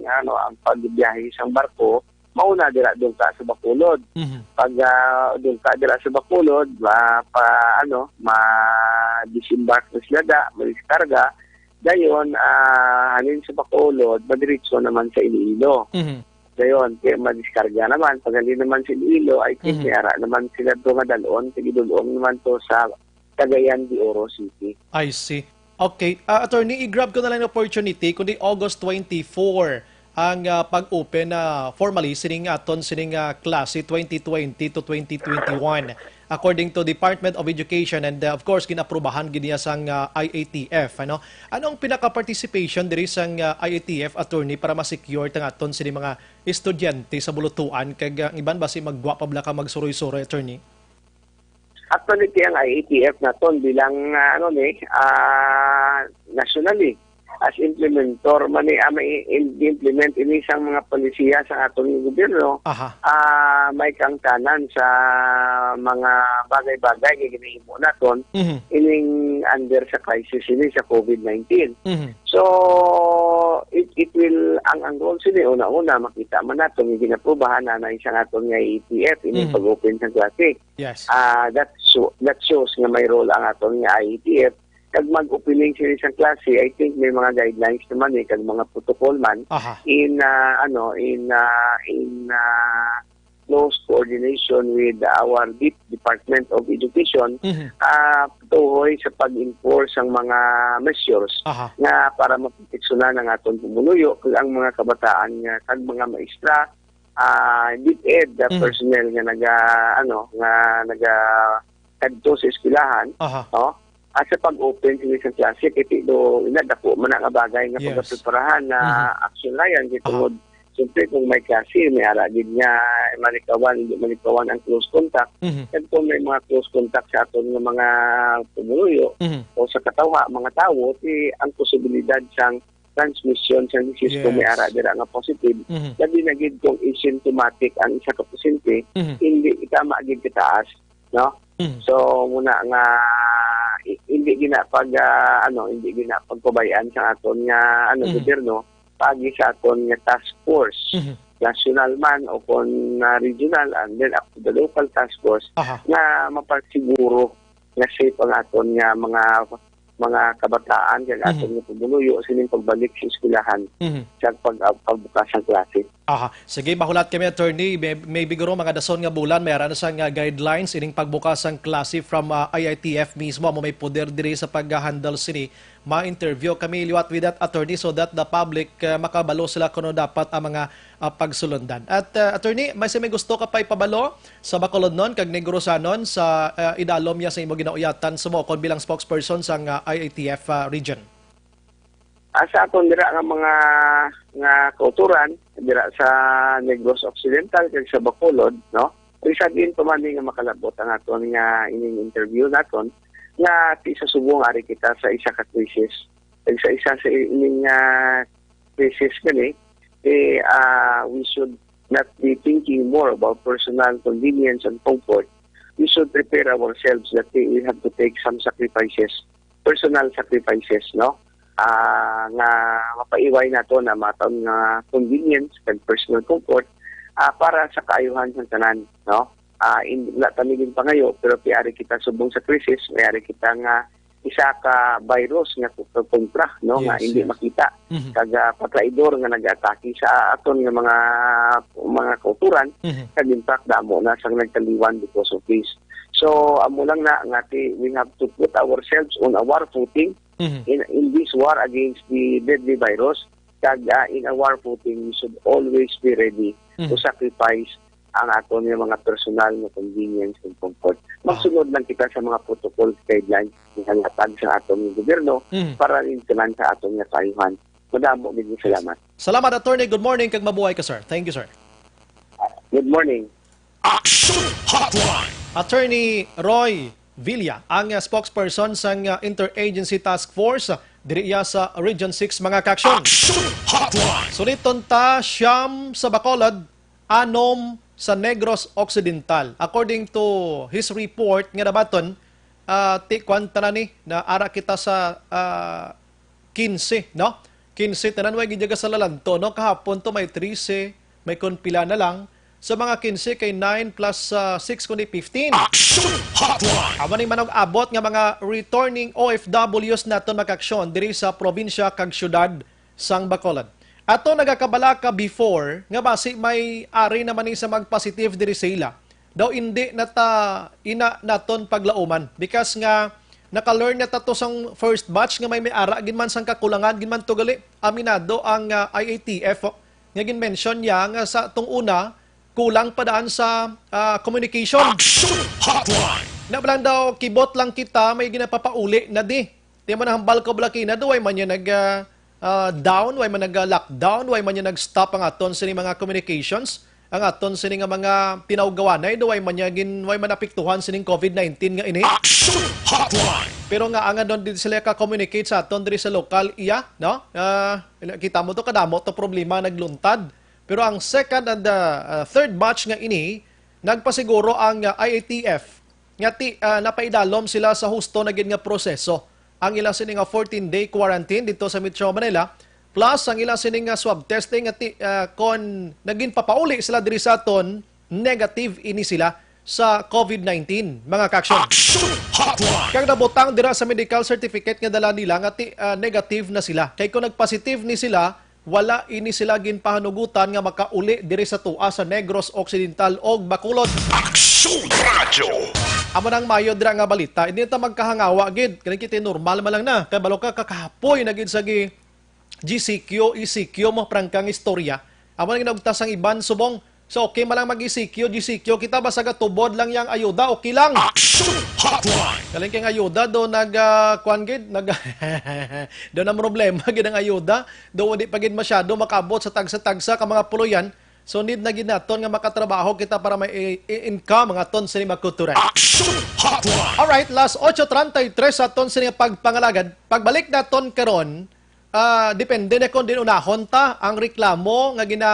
ano, ang pagbiyahe sang barko, mauna dira dungka sa Bacolod. Mhm. Pag, ah, dungka dira sa Bacolod, ma-, pa, ano, ma-disembark na sila da, madiskarga. Dayon, ah, halin sa Bacolod, madiretso naman sa Iloilo. Mhm. Dayon, kaya madiskarga naman. Pag halin naman sa Iloilo, I think, Mhm. may ara naman sila to nga dalon, tigidulong naman to sa Cagayan de Oro City. I see. Okay. Ah, attorney, i-grab ko na lang yung opportunity, kundi August twenty-four ang, ah, pag-open na formally sining aton sining, ah, klase twenty twenty to twenty twenty-one. According to Department of Education and, uh, of course, gin-aprubahan gid niya sang, uh, I A T F, ano? Anong pinaka-participation diri sang, uh, I A T F, attorney, para ma-secure ta nga aton sini mga estudyante sa bulutuan kag, uh, ang iban basi maggwa pa bala ka magsuroy-suroy, attorney? Actually, ti ang I A T F naton bilang, uh, ano ni, uh, nationally, as implementor man ni, ah, may i-implement ini sang mga polisiya sa aton nga gobyerno, Aha. ah, may kaangtanan sa mga bagay-bagay nga ginahimo naton Mhm. ining under sa crisis ini sa COVID nineteen. Mhm. So, it, it will, ang, ang role sini, una-una, makita man naton nga ginaprubahan na na sa aton nga I A T F, ining Mhm. pag-open sa klase. Yes. Ah, that, sho-, that shows nga may role ang aton nga I A T F kag mag-opening sila sa klase, I think may mga guidelines naman eh, kag mga protocol man Aha. in, ah, ano, in, ah, in, ah, close coordination with our DepEd, Department of Education, Mhm. ah, tuhoy sa pag-enforce ang mga measures Aha. nga para maproteksyonan ang aton pumuluyo kag ang mga kabataan nga kag mga maestra, ah, DepEd, the Mhm. personnel nga naga, ano, nga naga kadto sa eskwelahan, Aha. no? At sa pag-open sini sa klase, kay ti do, ina, dako man na nga bagay nga Yes. pagapreparahan na Mhm. action na yan. Kay Aha. tungod, siyempre, kung may klase, may ara gid nga malikawan, hindi malikawan ang close contact. Mhm. Kag kung may mga close contact sa aton nga mga pumuluyo Mhm. o sa katawha, mga tawo, ti ang posibilidad sang transmission sang disease kung may Yes. ara dira nga positive, Mhm. labi na gid kung asymptomatic ang isa ka pasyente, Mhm. hindi tama gid kataas, no? Mhm. So, muna nga, i-, hindi gina pag, ah, ano, hindi gina pagpabay-an sa aton nga, ano, Mhm. gobyerno, paagi sa aton nga task force, Mhm. national man o kon, ah, regional, and then up to the local task force, Aha. nga mapagsiguro nga safe ang aton nga mga, mga kabataan, kag Mhm. aton nga pumuluyo sining pagbalik sa eskwelahan Mhm. sa pag-, pagbukas sang klase. Aha. Sige, mahulat kami, attorney. May, maybe guro mga dason nga bulan, may ara na sang, ah, guidelines ining pagbukas sang klase from, ah, I I T F mismo, amo may poder diri sa pag-handle sini. Ma-interview kami liwat with that, attorney, so that the public, ah, makabalo sila kuno dapat ang mga, ah, pagsulundan. At, ah, attorney, may, may gusto ka pa ipabalo sa Bacolodnon kag Negrosanon sa, ah, idalom niya sa imo ginauyatan sa mo kon bilang spokesperson sang, ah, I I T F, ah, region? Ah, sa aton dira nga mga, nga kauturan, dira sa Negros Occidental kag sa Bacolod, no? Isa din pa man ni nga makalabot ang aton nga ining interview naton nga ti sa subong ari kita sa isa ka crisis. Kag sa isa sa ining, ah, crisis gani, eh, ah, we should not be thinking more about personal convenience and comfort. We should prepare ourselves that we have to take some sacrifices personal sacrifices, no? Ah, nga mapaiway nato na maton nga convenience kag personal comfort, ah, para sa kaayuhan sa tanan, no? Ah, in, wala kami din pangayo, pero piari kita subong sa krisis, may ari kita nga isa ka virus nga ko-, kontra, no, nga Yes, hindi yes. makita. Mhm. Kag, ah, patraidor nga nag-atake sa aton nga mga, mga kauturan, Mhm. kag in fact, damo na sang nagtaliwan because of this. So, amo lang na nga ti-, we have to put ourselves on a war footing Mhm. in, in this war against the deadly virus. Kag, ah, in a war footing, we should always be ready to Mhm. sacrifice ang aton nga mga personal nga convenience and comfort. Ah. Magsunod lang kita sa mga protocol guidelines nga hatag sa aton nga gobyerno Mhm. para rin sa aton nga kaayuhan. Madamo gid nga salamat. Salamat, Attorney. Good morning, kag mabuhay ka, sir. Thank you, sir. Good morning. Action Hotline. Attorney Roy Villa, ang, uh, spokesperson sang, uh, Interagency Task Force, uh, diri iya sa Region six, mga kaaksyon. Action Hotline. Suliton ta, siyam sa Bacolod, anom sa Negros Occidental. According to his report nga nabaton, ah, ti, kwan ta na ni, na ara kita sa, ah, quince, no? Quince, tanan way gid sa Lalanto, no? Kahapon to may trese, may kon pila na lang. Sa mga quince kay nine plus, ah, six kundi fifteen. Action Hotline! Amo ning manong abot nga mga returning O F Ws naton, mga kaaksyon, diri sa probinsya kag syudad sang Bacolod. Ato nagakabalaka before nga basi may ari naman ni sa mag-positive diri sa ila. Daw indi na ta ina naton paglauman. Because nga naka-learn na ta to sang first batch nga may, may ara gid man sang kakulangan gid man to gali. Aminado ang, ah, I A T F, oh, nga gin-mention niya nga sa tong una, kulang pa daan sa, ah, communication. Action Hotline! Na lang daw, kibot lang kita, may ginapapauli na di. Di man nahambal ko, Blakina, do, way man niya nag, ah, ah, down, way man nag, ah, lockdown, way man niya nag-stop ang aton sini mga communications, ang aton sini nga mga pinawgawanay, do, way man niya gin, way man apektuhan sining covid nineteen nga ini. Action Hotline! Pero nga, ang ano, di sila ka-communicate sa aton diri sa lokal, iya, no? Ah, kita mo to, kadamo to problema nagluntad. Pero ang second and, ah, ah, third batch nga ini, nagpasiguro ang, ah, I A T F nga ti-, ah, napaidalom sila sa husto na gid nga proseso. Ang ila sini nga fourteen-day quarantine dito sa Metro Manila, plus ang ila sini nga swab testing nga ti-, ah, kon nagin papauli sila diri sa aton, negative ini sila sa covid nineteen, mga kaaksyon. Action Hotline! Kag nabutang dira sa medical certificate nga dala nila nga ti-, ah, negative na sila. Kay kung nagpositive ni sila, wala ini sila ginpahanugutan nga makauli diri sa tua sa Negros Occidental og Bacolod. Aksyon Radyo! Amo nang mayo dira nga balita. Hindi ta magkahangawa gid. Kani kita normal man lang na. Kay balo ka kakahapoy na gid sa gi-, G C Q, E C Q mo, prangkang istorya. Amo nang ginagtas ang iban subong. So, okay man lang mag-E C Q, G C Q kita, basta gatubod lang yang ayuda, okay lang. Action Hotline! Galing kay ang ayuda, do nag, ah, kwan gid, nag, do na problema gid ang ayuda. Do di pa gid masyado makaabot sa tagsa-tagsa ka mga puloyan. So, need na gid naton nga makatrabaho kita para may i-, i-, income ang aton sini mga kultura. Action Hotline! Alright, las ocho treinta y tres sa aton sini pagpangalagad. Pagbalik naton karon, ah, depende na kung din unahon ta ang reklamo nga gina,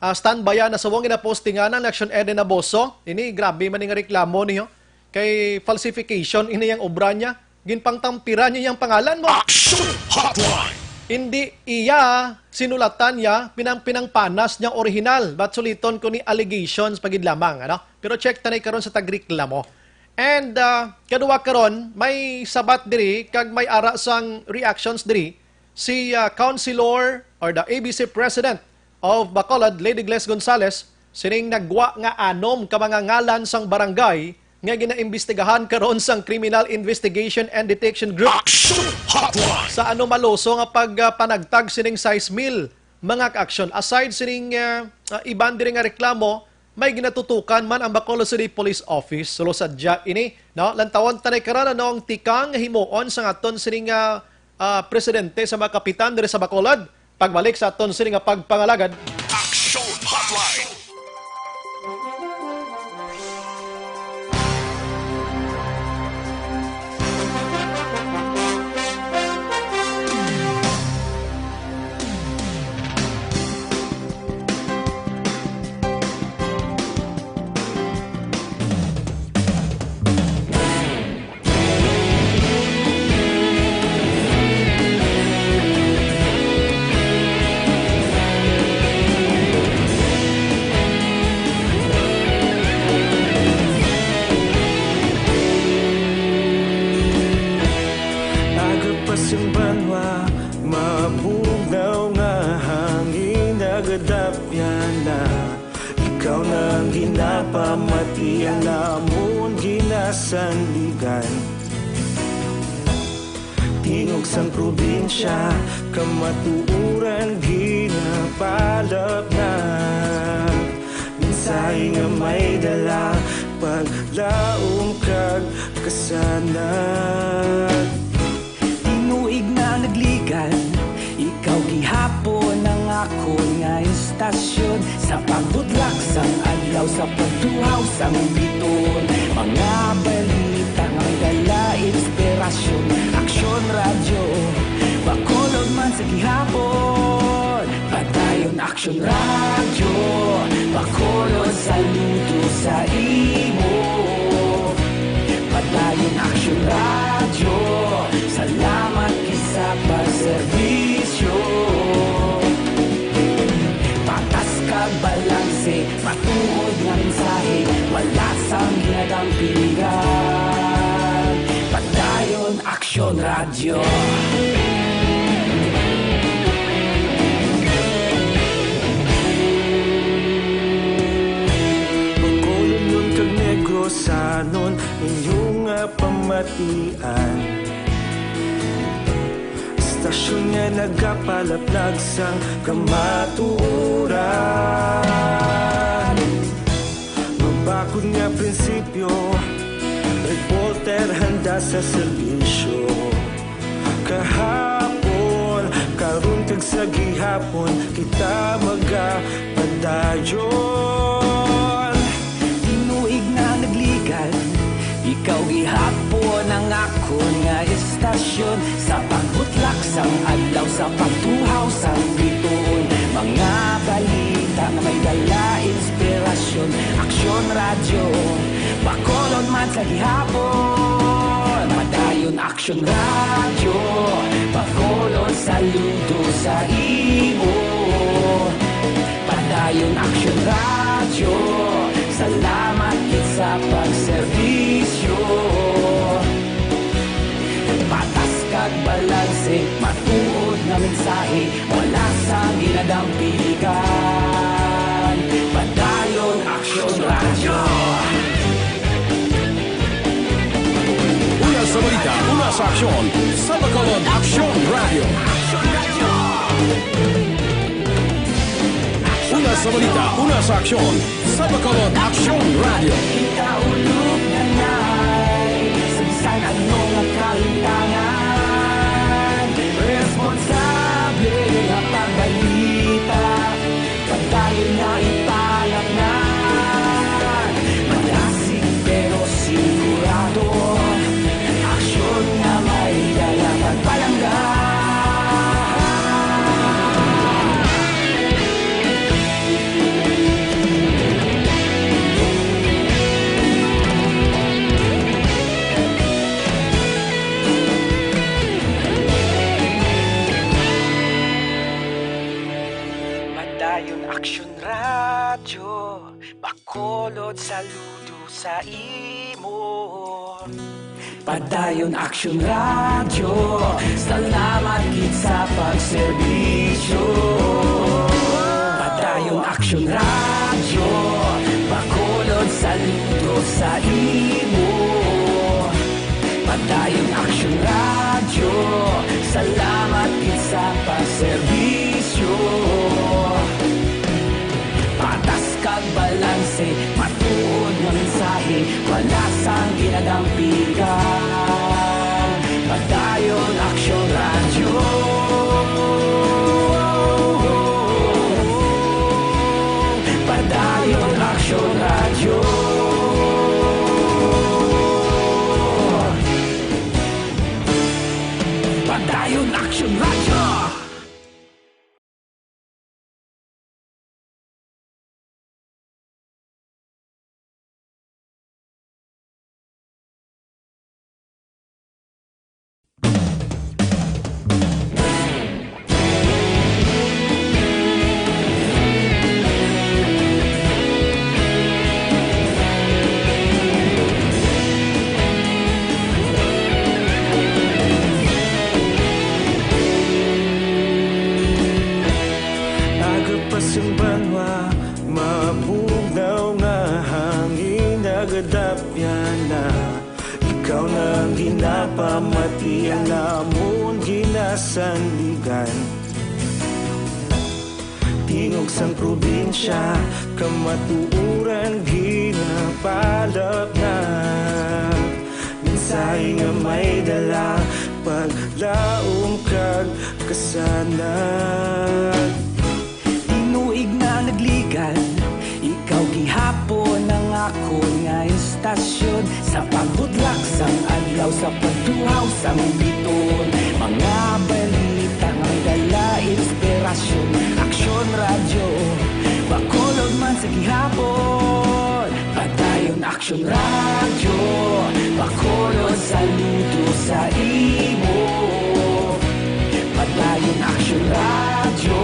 ah, standbyan na subong ginapostingan ng Action Eden Aboso. Ini, grabe man nga reklamo niyo. Kay falsification ini yang obra niya. Ginpangtampiran niya yang pangalan mo. Action Hotline! Hindi iya sinulatan niya, pinang-, pinangpanas niya original. But suliton ko ni allegations pa gid lamang, ano? Pero check tanay karon sa tagreklamo. And, ah, kadua karon, may sabat diri, kag may ara sang reactions diri, si, ah, Councilor or the A B C President of Bacolod, Lady Gles Gonzales, sining nagwa nga anom ka mga ngalan sang barangay nga ginaimbestigahan karon sang Criminal Investigation and Detection Group. Action Hotline! Sa anomaloso nga pag, ah, panagtag sining sais mil mga kaaksyon. Aside sining, ah, ah, iban diri nga reklamo, may ginatutukan man ang Bacolod City Police Office. Sulo sadya ini, no? Lantawon tanay karon ano ang tikang himuon sang aton sining, ah, ah, presidente sa mga kapitan diri sa Bacolod. Pagbalik sa aton sini nga pagpangalagad. Action Hotline! Iya namon ginasandigan. Tingog sang probinsya, kamatuoran ginapalapnag. Mensahe nga may dala, paglaom kag kasanag. Tinuig na nagligan, ikaw gihapon ang akon nga istasyon. Sa pagbutlak sang adlaw, sa pagtuhaw sang bituon, mga balita nga may dala inspirasyon. Aksyon Radyo, Bacolod man sa gihapon. Padayon Aksyon Radyo, Bacolod, saludo sa imo. Padayon Aksyon Radyo, salamat gid sa pagserbisyo. Patas kag balanse, matuod nga mensahe, wala sang ginadampigan. Padayon Aksyon Radyo. Bacolodnon kag Negrosanon, inyo nga pamatian. Istasyon nga nagapalaplag sang kamatuoran. Mabakod nga prinsipyo, reporter handa sa serbisyo. Kahapon, karon kag sa gihapon, kita magapadayon. Tinuig na nagligan, ikaw gihapon ang akon nga istasyon. Sa pagbutlak sang adlaw, sa pagtuhaw sang bituon, mga balita nga may dala inspirasyon. Aksyon Radyo, Bacolod man sa gihapon. Padayon Aksyon Radyo, Bacolod, saludo sa imo. Padayon Aksyon Radyo, salamat gid sa pagserbisyo. Patas kag balanse, matuod nga mensahe, wala sang ginadampigan. Padayon Aksyon Radyo. Una sa balita, una sa aksyon, sa Bacolod Aksyon Radyo. Una sa balita, una sa aksyon, sa Bacolod Aksyon Radyo. Kita ulog na nay, sa bisan ano nga kalimtangan, responsable nga pagbalita. Padayon nga ipalapngan, malasig pero sigurado. Aksyon nga may dala pagpalangga. Padayon Aksyon Radyo, Bacolod, saludo sa imo. Padayon Aksyon Radyo, salamat gid sa pagserbisyo. Padayon Aksyon Radyo, Bacolod, saludo sa imo. Padayon Aksyon Radyo, salamat gid sa pagserbisyo. Patas kag balanse, matuod nga mensahe, wala sang ginadampigan. Padayon Aksyon Radyo. Padayon Aksyon Radyo. Padayon Aksyon Radyo. Gadapyana, ikaw na ang ginapamati, ang amon ginasandigan. Tingog sang probinsya, kamatuoran ginapalapnag. Mensahe nga may dala, paglaom kag kasanag. Tinuig na nagligad, ikaw gihapon ang akon nga istasyon. Sa pagbutlak sang adlaw, sa pagtuhaw sang bituon, mga balita nga may dala inspirasyon. Aksyon Radyo, Bacolod man sa gihapon. Padayon Aksyon Radyo, Bacolod, saludo sa imo. Padayon Aksyon Radyo,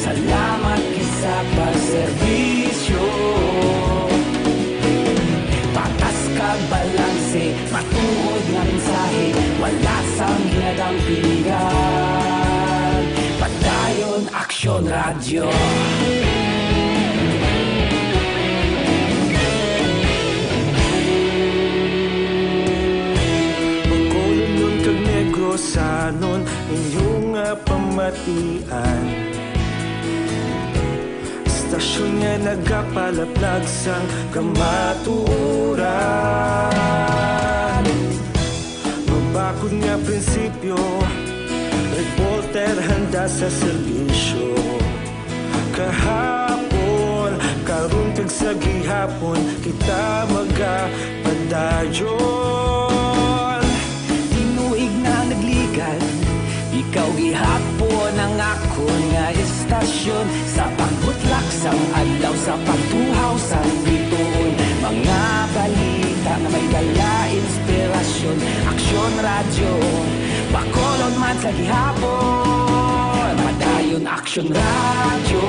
salamat gid sa pagserbisyo. Patas kag balanse, matuod nga mensahe, wala sang ginadampigan. Padayon Aksyon Radyo. Bacolodnon kag Negrosanon, inyo nga pamatian. Istasyon nga nagapalaplag sang kamatuoran. Mabakod nga prinsipyo, reporter handa sa serbisyo. Kahapon, karon kag sa gihapon, kita magapadayon. Tinuig na nagligad, ikaw gihapon ang akon nga istasyon. Sa pagbutlak sang adlaw, sa pagtuhaw sang bituon, mga balita nga may dala inspirasyon. Aksyon Radyo, Bacolod man sa gihapon. Padayon Aksyon Radyo,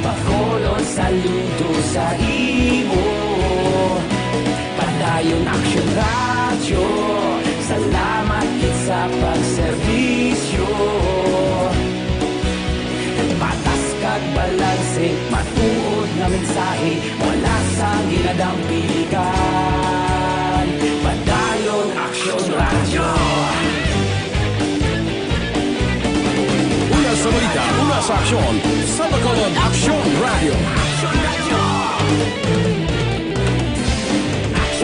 Bacolod, saludo sa imo. Padayon Aksyon Radyo, salamat gid sa pagserbisyo. Patas kag balanse, matuod nga mensahe, wala sang ginadampigan. Padayon Aksyon Radyo. Una sa balita, una sa aksyon, sa Bacolod Aksyon Radyo.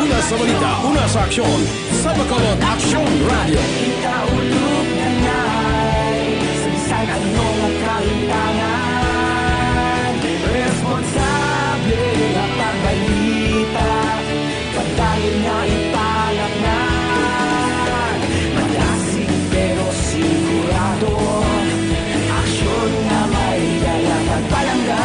Una sa balita, una sa aksyon, sa Bacolod Aksyon Radyo. Ikaulog na nay, sa bisan ano nga kahitangan, responsable nga pagbalita. Padayon nga ipalapngan, madasig pero sigurado. Aksyon nga may dala kag palangga.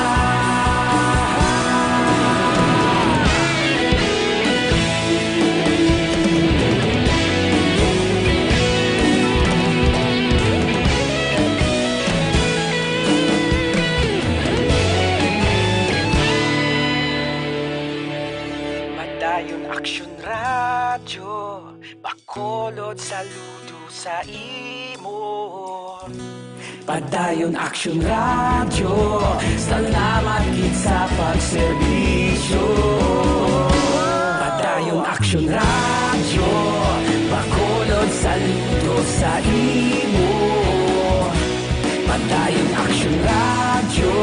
Padayon Aksyon Radyo, Bacolod, saludo sa imo. Padayon Aksyon Radyo, salamat gid sa pagserbisyo. Padayon Aksyon Radyo, Bacolod, saludo sa imo. Padayon Aksyon Radyo,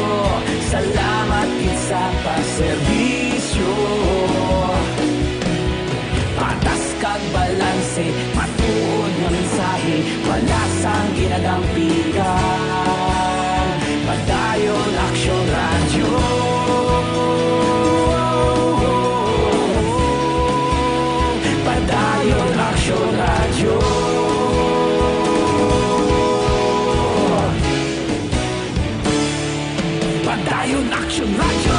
salamat gid sa pagserbisyo. Patas kag balanse, matuod nga mensahe, wala sang ginadampigan. Padayon Aksyon Radyo. Padayon Aksyon Radyo. Padayon Aksyon Radyo.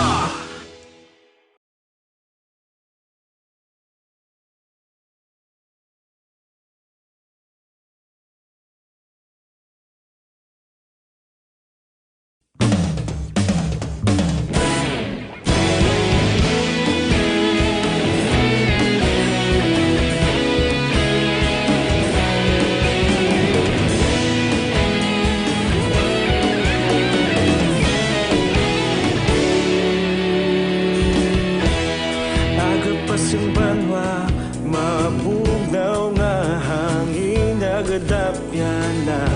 Banwa, mabugnaw nga hangin nagadapyan na.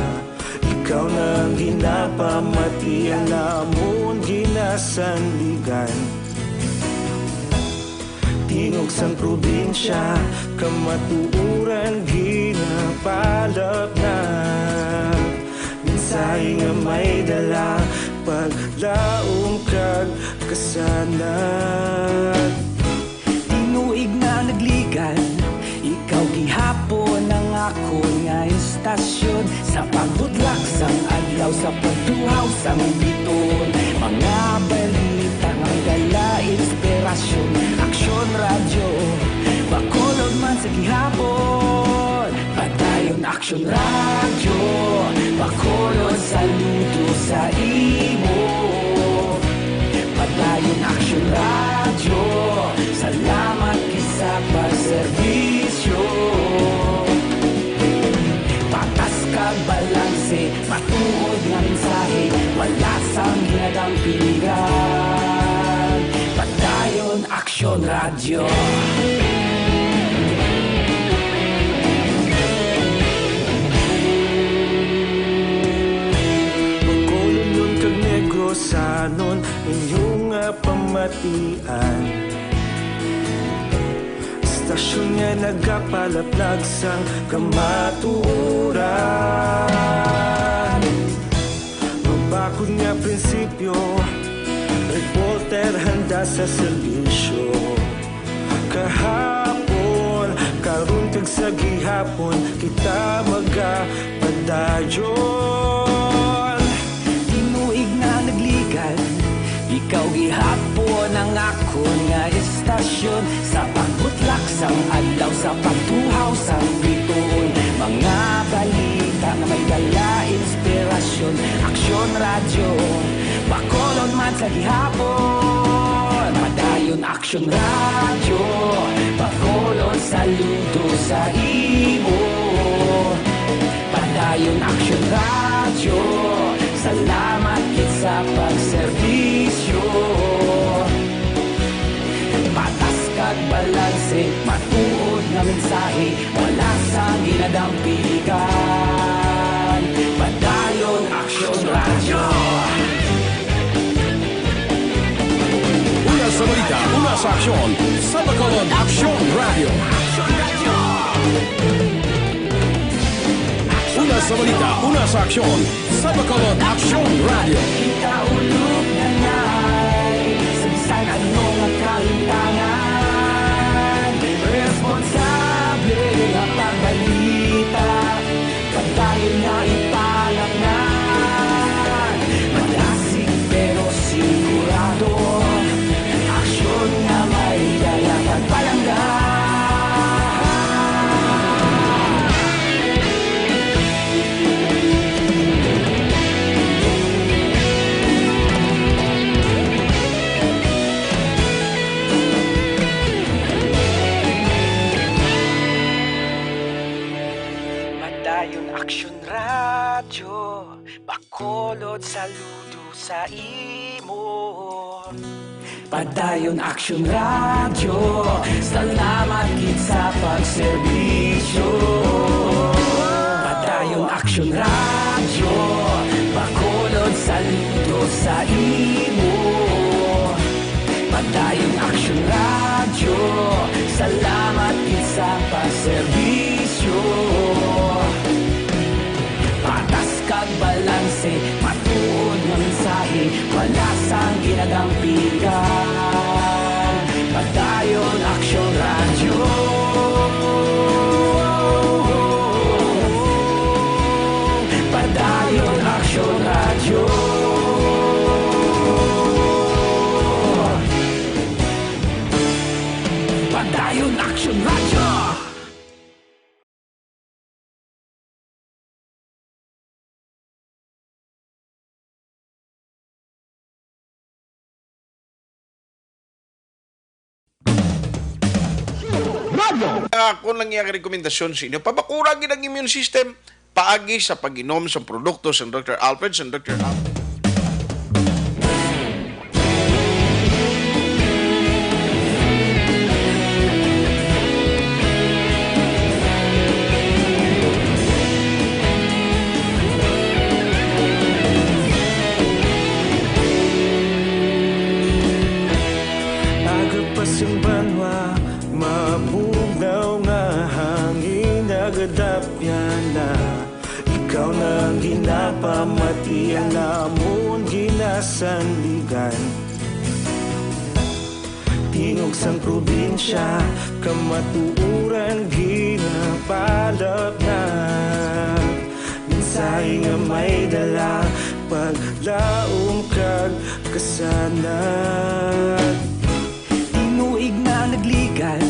Ikaw na ang ginapamati, ang amon ginasandigan. Tingog sang probinsya, kamatuoran ginapalapnag. Mensahe nga may dala, paglaom kag kasanag. Tinuig nga nagligan, ikaw gihapon ang akon nga istasyon. Sa pagbutlak sang adlaw, sa pagtuhaw sang biton, mga balita nga may dala inspirasyon. Aksyon Radyo, Bacolod man sa gihapon. Padayon Aksyon Radyo, Bacolod, saludo sa imo. Padayon Aksyon Radyo, salamat gid sa pagserbisyo. Patas kag balanse, matuod nga mensahe, wala sang ginadampigan. Padayon Aksyon Radyo. Bacolodnon kag Negrosanon, inyo nga pamatian. Istasyon nga nagapalaplag sang kamatuoran. Mabakod nga prinsipyo, reporter handa sa serbisyo. Kahapon, karon kag sa gihapon, kita magapadayon. Tinuig nga nagligan, ikaw gihapon ang akon nga istasyon. Sa pagbutlak sang adlaw, sa pagtuhaw sang bituon, mga balita nga may dala inspirasyon. Aksyon Radyo, Bacolod man sa gihapon. Padayon Aksyon Radyo, Bacolod, saludo sa imo. Padayon Aksyon Radyo, salamat gid sa pagserbisyo. Patas kag balanse, matuod nga mensahe, wala sang ginadampigan. Padayon Aksyon Radyo. Una sa balita, una sa aksyon, sa Bacolod Aksyon Radyo. Una sa balita, una sa aksyon, sa Bacolod Aksyon Radyo. Kita ulog na ngay, sa bisan ano nga kalintangan, responsable nga pagbalita, pagdayon nga ipalangnan. Madasig pero sigurado, aksyon nga may dala pagpalangga. Padayon Aksyon Radyo, Bacolod, saludo sa imo. Padayon Aksyon Radyo, salamat gid sa pagserbisyo. Padayon Aksyon Radyo, Bacolod, saludo sa imo. Padayon Aksyon Radyo, salamat gid sa pagserbisyo. Patas kag balanse, matuod nga mensahe, wala sang ginadampigan. Padayon Aksyon Radyo. Padayon Aksyon Radyo. Padayon Aksyon Radyo. Radyo. Ang akon lang iya rekomendasyon sa inyo, pabakura gid ang immune system paagi sa pag-inom sa produkto sa Doktor Alfred, sa Doktor Alfred. Dapyana, ikaw na ang ginapamatian, amon ginasandigan. Tingog sang probinsya, kamatuoran ginapalapnag. Mensahe nga may dala, paglaom kag kasanag. Tinuig na nagligad,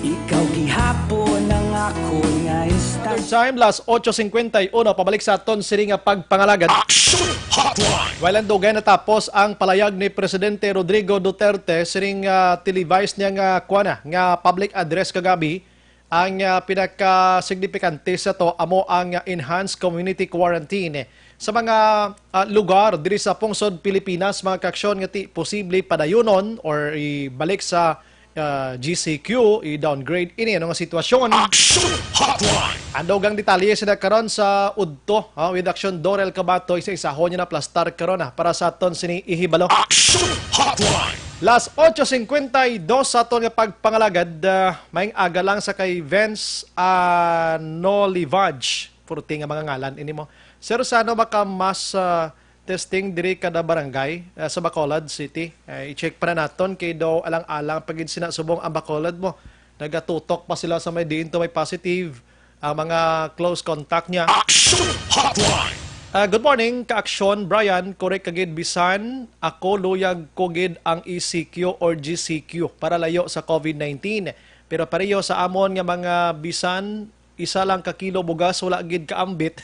ikaw gihapon ang akon nga Third instant. Time, las ocho cincuenta y uno, pabalik sa aton sini nga pagpangalagad. Action Hotline! While ang dugay natapos ang palayag ni Presidente Rodrigo Duterte sining, ah, televised niya nga kuana nga public address kagabi, ang, ah, pinaka-signifikante sa to amo ang, ah, enhanced community quarantine sa mga, ah, lugar diri sa pungsod Pilipinas, mga kaaksyon, nga ti posible padayunon or ibalik sa, ah, G C Q, i-downgrade ini ano nga sitwasyon. Action Hotline! Andog ang detalye sina karon sa udto, ah, with Action Dorel Cabato, isa-isahon niya na plastar karon, ah, para sa aton sini ihibalo. Action Hotline! Las ocho cincuenta y dos sa aton nga pagpangalagad, ah, maayong aga lang sa kay Vince Anolivaj. Purti nga mga ngalan ini mo. Sir, sa ano ba ka mas, ah, testing diri kada barangay, ah, sa Bacolod City? Ah, i-check pa na naton kay daw alang-alang pa gid sina subong ang Bacolod mo. Nagatutok pa sila sa may diin to may positive ang mga close contact niya. Action Hotline! Ah, good morning, Ka-Aksyon Brian. Correct ka gid, bisan ako luyag ko gid ang E C Q or G C Q para layo sa COVID nineteen. Pero pareho sa amon nga mga bisan isa lang ka kilo bugas wala gid kaambit.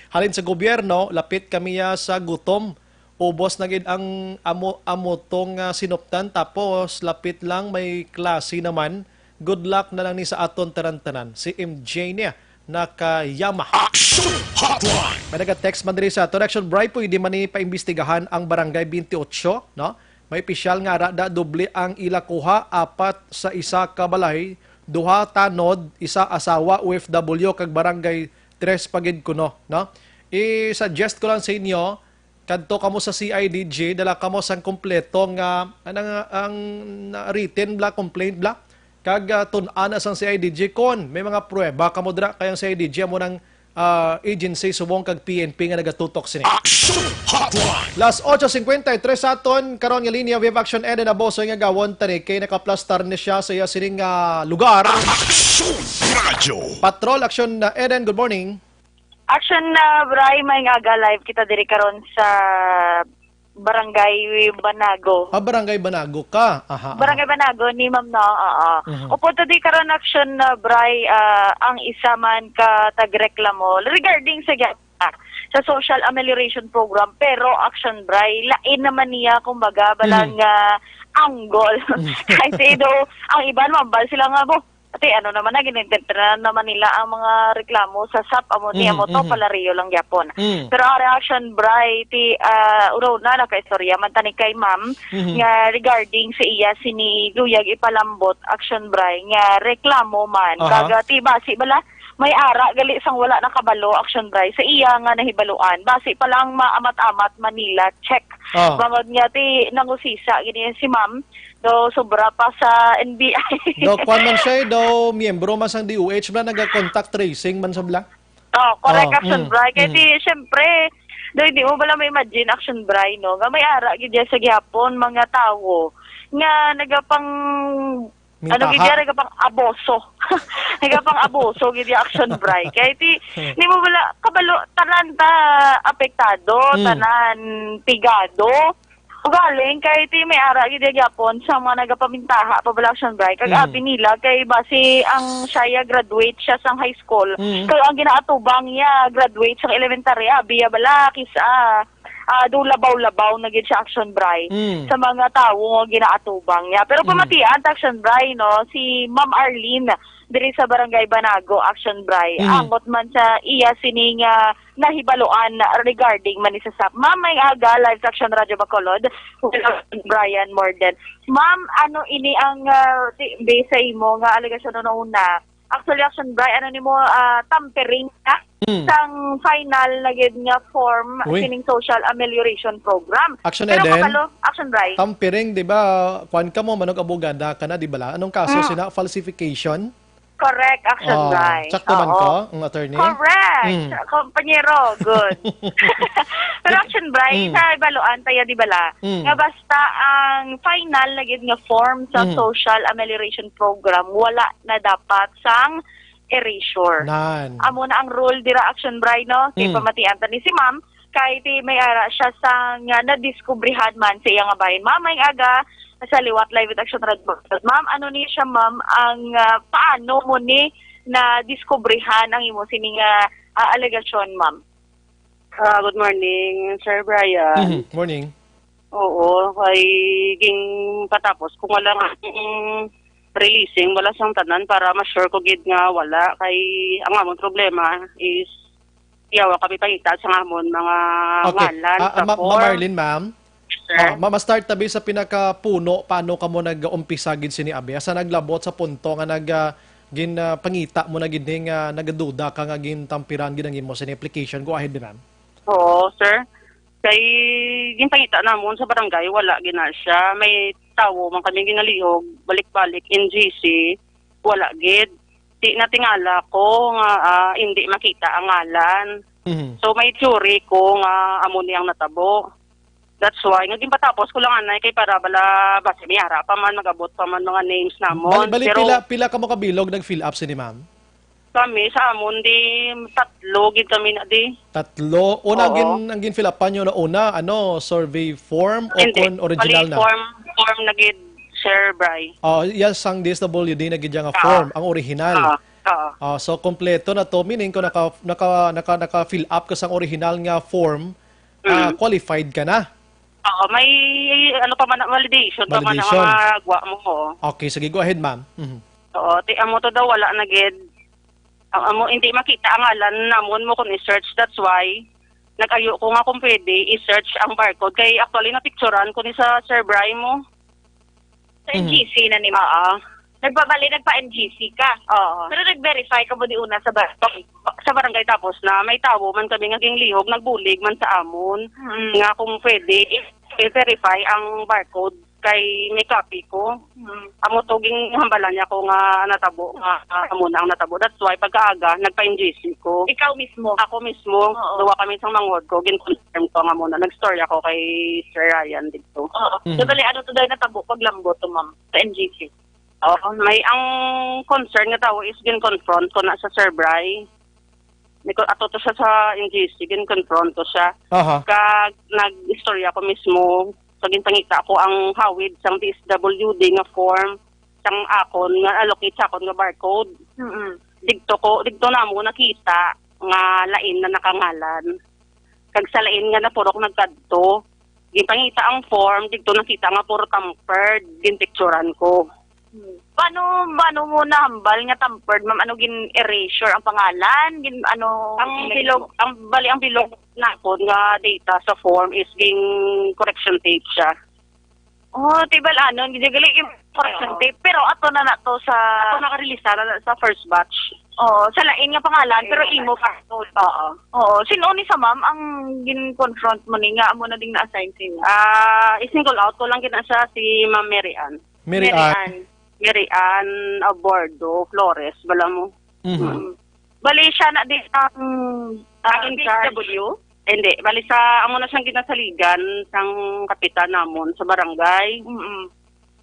Halin sa gobyerno, lapit kami ya sa gutom. Ubos na gid ang amo, amo tong, ah, sinuptan, tapos lapit lang may klase naman. Good luck na lang ni sa aton tanan-tanan. Si M J niya, nakayama. Action Hotline! May naga-text man diri sa aton, Action Bri, pwede man ni paimbestigahan ang Barangay twenty-eight, no? May pisyal nga ara da doble ang ila kuha, apat sa isa ka balay, duha tanod, isa asawa, O F W, kag Barangay Tres pa gid kuno, no? I-suggest ko lang sa inyo, kadto kamo sa C I D G, dala kamo sang kompleto nga, anang, ang, na, written bla, complaint bla, kag, ah, tun-an na sang C I D G kon may mga pruweba kamo dira, kay ang C I D G amo nang, ah, agency subong kag P N P nga nagatutok sini. Action Hotline! Las ocho cincuenta y tres sa aton karon nga linya, we have Action Eden Aboso nga gawon tani kay nakaplastar ni siya sa iya sining, ah, lugar. Action Radyo! Patrol, Action, ah, Eden, good morning. Action, ah, Bri, maayong aga, live kita diri karon sa Barangay Banago. Ah, Barangay Banago ka. Aha, aha. Barangay Banago ni Ma'am, no? Oo. Mhm. Upo to di karon, Action, ah, Bri, ah, ang isa man ka tagreklamo regarding sa ga-, sa social amelioration program, pero, Action Bri, lain naman niya, kumbaga, balang, Mhm. ah, angle. Mhm. Kasi daw, ang iban, mambal sila nga, "Bo, ate, ano naman na, ginintintrenan naman nila ang mga reklamo sa sap, amo ni, Mm, amo to, mhm. Palario lang gyapon." Mm. Pero ang reaction, Bri, ti, ah, uro na, nakaistorya man tani kay ma'am, Mhm. nga regarding sa iya sini luyag ipalambot, Action Bri, nga reklamo man. Aha. Kaga, ti, basi bala, may ara gali sang wala nakabalo, Action Bri, sa iya nga nahibaluan. Basi pa lang maamat-amat Manila, check. Ah. Bangod nga, ti, nangusisa gini si ma'am, do sobra pa sa N B I. Do, kwan man siya, eh, do, miyembro man sang D O H, bla, naga-contact tracing man sa bla. Oh, correct, Oh, Action mm, Bri. Kaya mm. Ti, syempre, do, hindi mo bala ma-imagine, Action Bri, no? Nga may ara gid sa gihapon, mga tawo, nga nagapang, ano Mintaha. Gid yan, nagapang aboso. Nagapang aboso, gid yan, Action Bri. Kaya ti, hindi mo bala, kabalo, tanan ta apektado, Mm. tanan pigado. Ugaling, kay ti may ara gid gyapon sa mga nagapamintaha pa bala, Action Bri. Kag Mm. abi nila, kay basi ang siya ya graduate siya sang high school. Mm. Kag ang ginaatubang niya, graduate sang elementary, abi ya bala, kis-a, ah, do labaw-labaw na gid siya, Action Bri, Mm. sa mga tawo nga ginaatubang niya. Pero Mm. pamatian ta, Action Bri, no, si Ma'am Arlene, diri sa Barangay Banago, Action Bri. Mm. Angot man sa iya sini nga nahibaluan regarding man ni sa sap. Ma'am, maayong aga, live sa Action Radyo Bacolod. Hello, Brian Morden. Ma'am, ano ini ang, ah, ti-, based sa imo nga alegasyon una-una? Actually, Action Bri, ano nimo, ah, tampering na Mm. sang final na gid nga form Uy. Sining social amelioration program. Action Pero Eden, kabalo, Action Bri. Tampering, di ba, kwan ka mo, manog abogada ka na, di ba la? Anong kaso Mm. sina? Falsification? Correct, Action Ah, Bry. Sakto man Oo. ko, ang attorney? Correct. Mm. Kompanyero, good. Pero Action Bry, Mm. sa ibaluan tayo, di bala, Mm. nga basta ang final na gid nga form sa Mm. social amelioration program, wala na dapat sang erasure. Nan. Amo na ang rule dira, Action Bry, no? Kay Mm. pamatian ta ni si ma'am, kay ti may ara siya sa nga nadiskubrihan man sa iya nga bahin. Ma'am, may aga, sa Liwat Live with Action Red Bull. Ma'am, ano niya siya, ma'am, ang, ah, paano mo ni nadiskubrihan ang imo sini nga, ah, alegasyon, ma'am? Ah, good morning, Sir Brian. Mhm, morning. Oo, kay ging patapos ko nga lang ang releasing, wala sang tanan para ma-sure ko gid nga wala. Kay ang amon problema is yawa kami pangita sa amon mga Okay. ngalan Ah, sa ah, ma-, form. Ma'am Arlene, ma'am? Sir? Ah, ma-, ma-start tabi sa pinakapuno, paano kamo nag-umpisa gid sini, abi? Asa naglabot sa punto nga nag, ah, gin, ah, pangita mo na gid ni nga nagaduda ka nga gintampiran gid ang imo sini application? Go ahead, ma'am. Oo, sir. Kay ginpangita namon sa barangay, wala gid na siya. May tawo man kami ginalihog, balik-balik, N G C, wala gid. Di natingala ko nga, ah, hindi makita ang ngalan. Mhm. So, may theory ko nga amo ni ang natabo. That's why, nga ginpatapos ko lang anay kay para bala, basi may ara pa man, mag-abot pa man mga names namon. Bali, bali, Pero pila, pila kamo ka bilog nag-fill up sini, ma'am? Kami, sa amon, di, tatlo gid kami na di. Tatlo? Una, Oo. gin-, ang gin-fill upan nyo na una, ano, survey form o Hindi. kon original Bali, na? form, form na gid, Sir Bry. Oh, yes, sang D S W D na gid nga Oo. form, ang original. Oo. Oo. Ah, so, kompleto na to, meaning kung naka, naka, naka, naka-fill up ka sang original nga form, ah, Mm. qualified ka na. Oo, may, ano pa man, validation pa man ang Validation. mga gwa mo, oo. Okay, sige, go ahead, ma'am. Mhm. Oo, ti amo to daw, wala na gid. Ang amo, hindi makita ang ngalan namon mo kung i-search. That's why, nag-ayo ko nga kung pwede i-search ang barcode. Kay actually, napicturan ko ni sa Sir Bry mo. Sa Mhm. N G C na ni Oo. Nagpabali, nagpa-N G C ka. Oo. Pero nag-verify ka mo di una sa barangay? Sa barangay, tapos na may tawo man kami nga ginlihog, nagbulig man sa amon. Mm. Nga kung pwede, i-, i-verify ang barcode kay may copy ko. Mm. Amo to, ginhambalan niya ko nga natabo nga, ah, amo na ang natabo. That's why pagkaaga, nagpa-N G C ko. Ikaw mismo? Ako mismo, Oo. duwa kami sang manghod ko, gin-confirm ko nga amo na. Nag-story ako kay Sir Ryan dito. Oo. Mhm. So, bali, ano to daw natabo paglambot to, ma'am, sa N G C? Oo, may ang concern nga tawo is gin-confront ko na sa Sir Bry. May ko-, ato to siya sa N G C, gin-confront ko siya. Aha. Kag nag-istorya ko mismo, sa ginpangita ko ang hawid sang D S W D nga form, sang akon nga allocate sa akon nga barcode. Mm-mm. Digto ko, digto namo nakita nga lain na nakangalan. Kag sa lain nga napurok nagkadto, ginpangita ang form, digto nakita nga puro tampered, ginpicturan ko. Hmm. Paano, paano mo nahambal nga tampered, ma'am? Ano, gin-erasure ang pangalan? Gin-, ano, Ang gin- bilog, ang, bali, ang bilog nakon nga data sa form is ging correction tape siya. Oh, tibal anon, gid gali yung correction Oo. tape. Pero ato na na to sa Ato nakarelisa na na sa first batch. Oo, sa lain nga pangalan, pero Ayun. imo pa. Oo. Oo, sino ni sa ma'am ang gin-confront mo ni nga amo na ding na-assign sa inyo? Ah, i-single out ko lang gid na siya, si Ma'am Mary Ann. Mary Mary Ann. Ann. Mary Ann Abordo Flores, bala mo. Mhm. Mm. Bali siya na din ang, ah, Ang in charge. D S W? Hindi, bali sa, amo na siyang ginasaligan sang kapitan namon sa barangay. Mm-mm.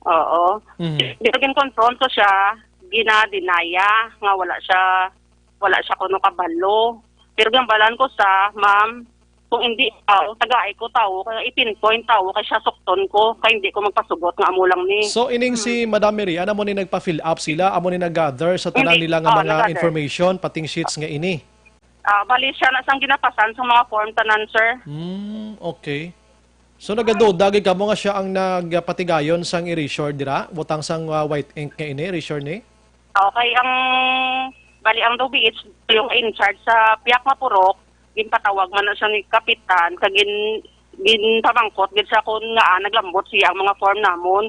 Oo. Mhm. Pero gin-confront ko siya, gina-deny nga wala siya, wala siya kuno kabalo. Pero ginbalan ko sa, "Ma'am, kung hindi ikaw, tagai ko tawo, kaya i-pinpoint tawo, kay siya sukton ko, kay hindi ko magpasugot nga amo lang ni." So, ining Hmm. si Madam Mary, ano mo ni nagpa-fill up sila? Amo ni nag-gather sa tanan Hindi. nila nga Oh, mga nag-gather. information, pating sheets nga ini? Ah, bali siya na sang ginapasan sa mga form tanan, sir. Hmm, okay. So, nagaduda gid kamo nga siya ang nagpatigayon sang erasure dira? Butang sang, ah, white ink nga ini, erasure ni? Okay, ang, bali, ang daw B H W in charge sa piyak nga purok, ginpatawag man na siya ni kapitan, kag gin-, ginpamangkot gid siya kung nga, ah, naglambot siya ang mga form namon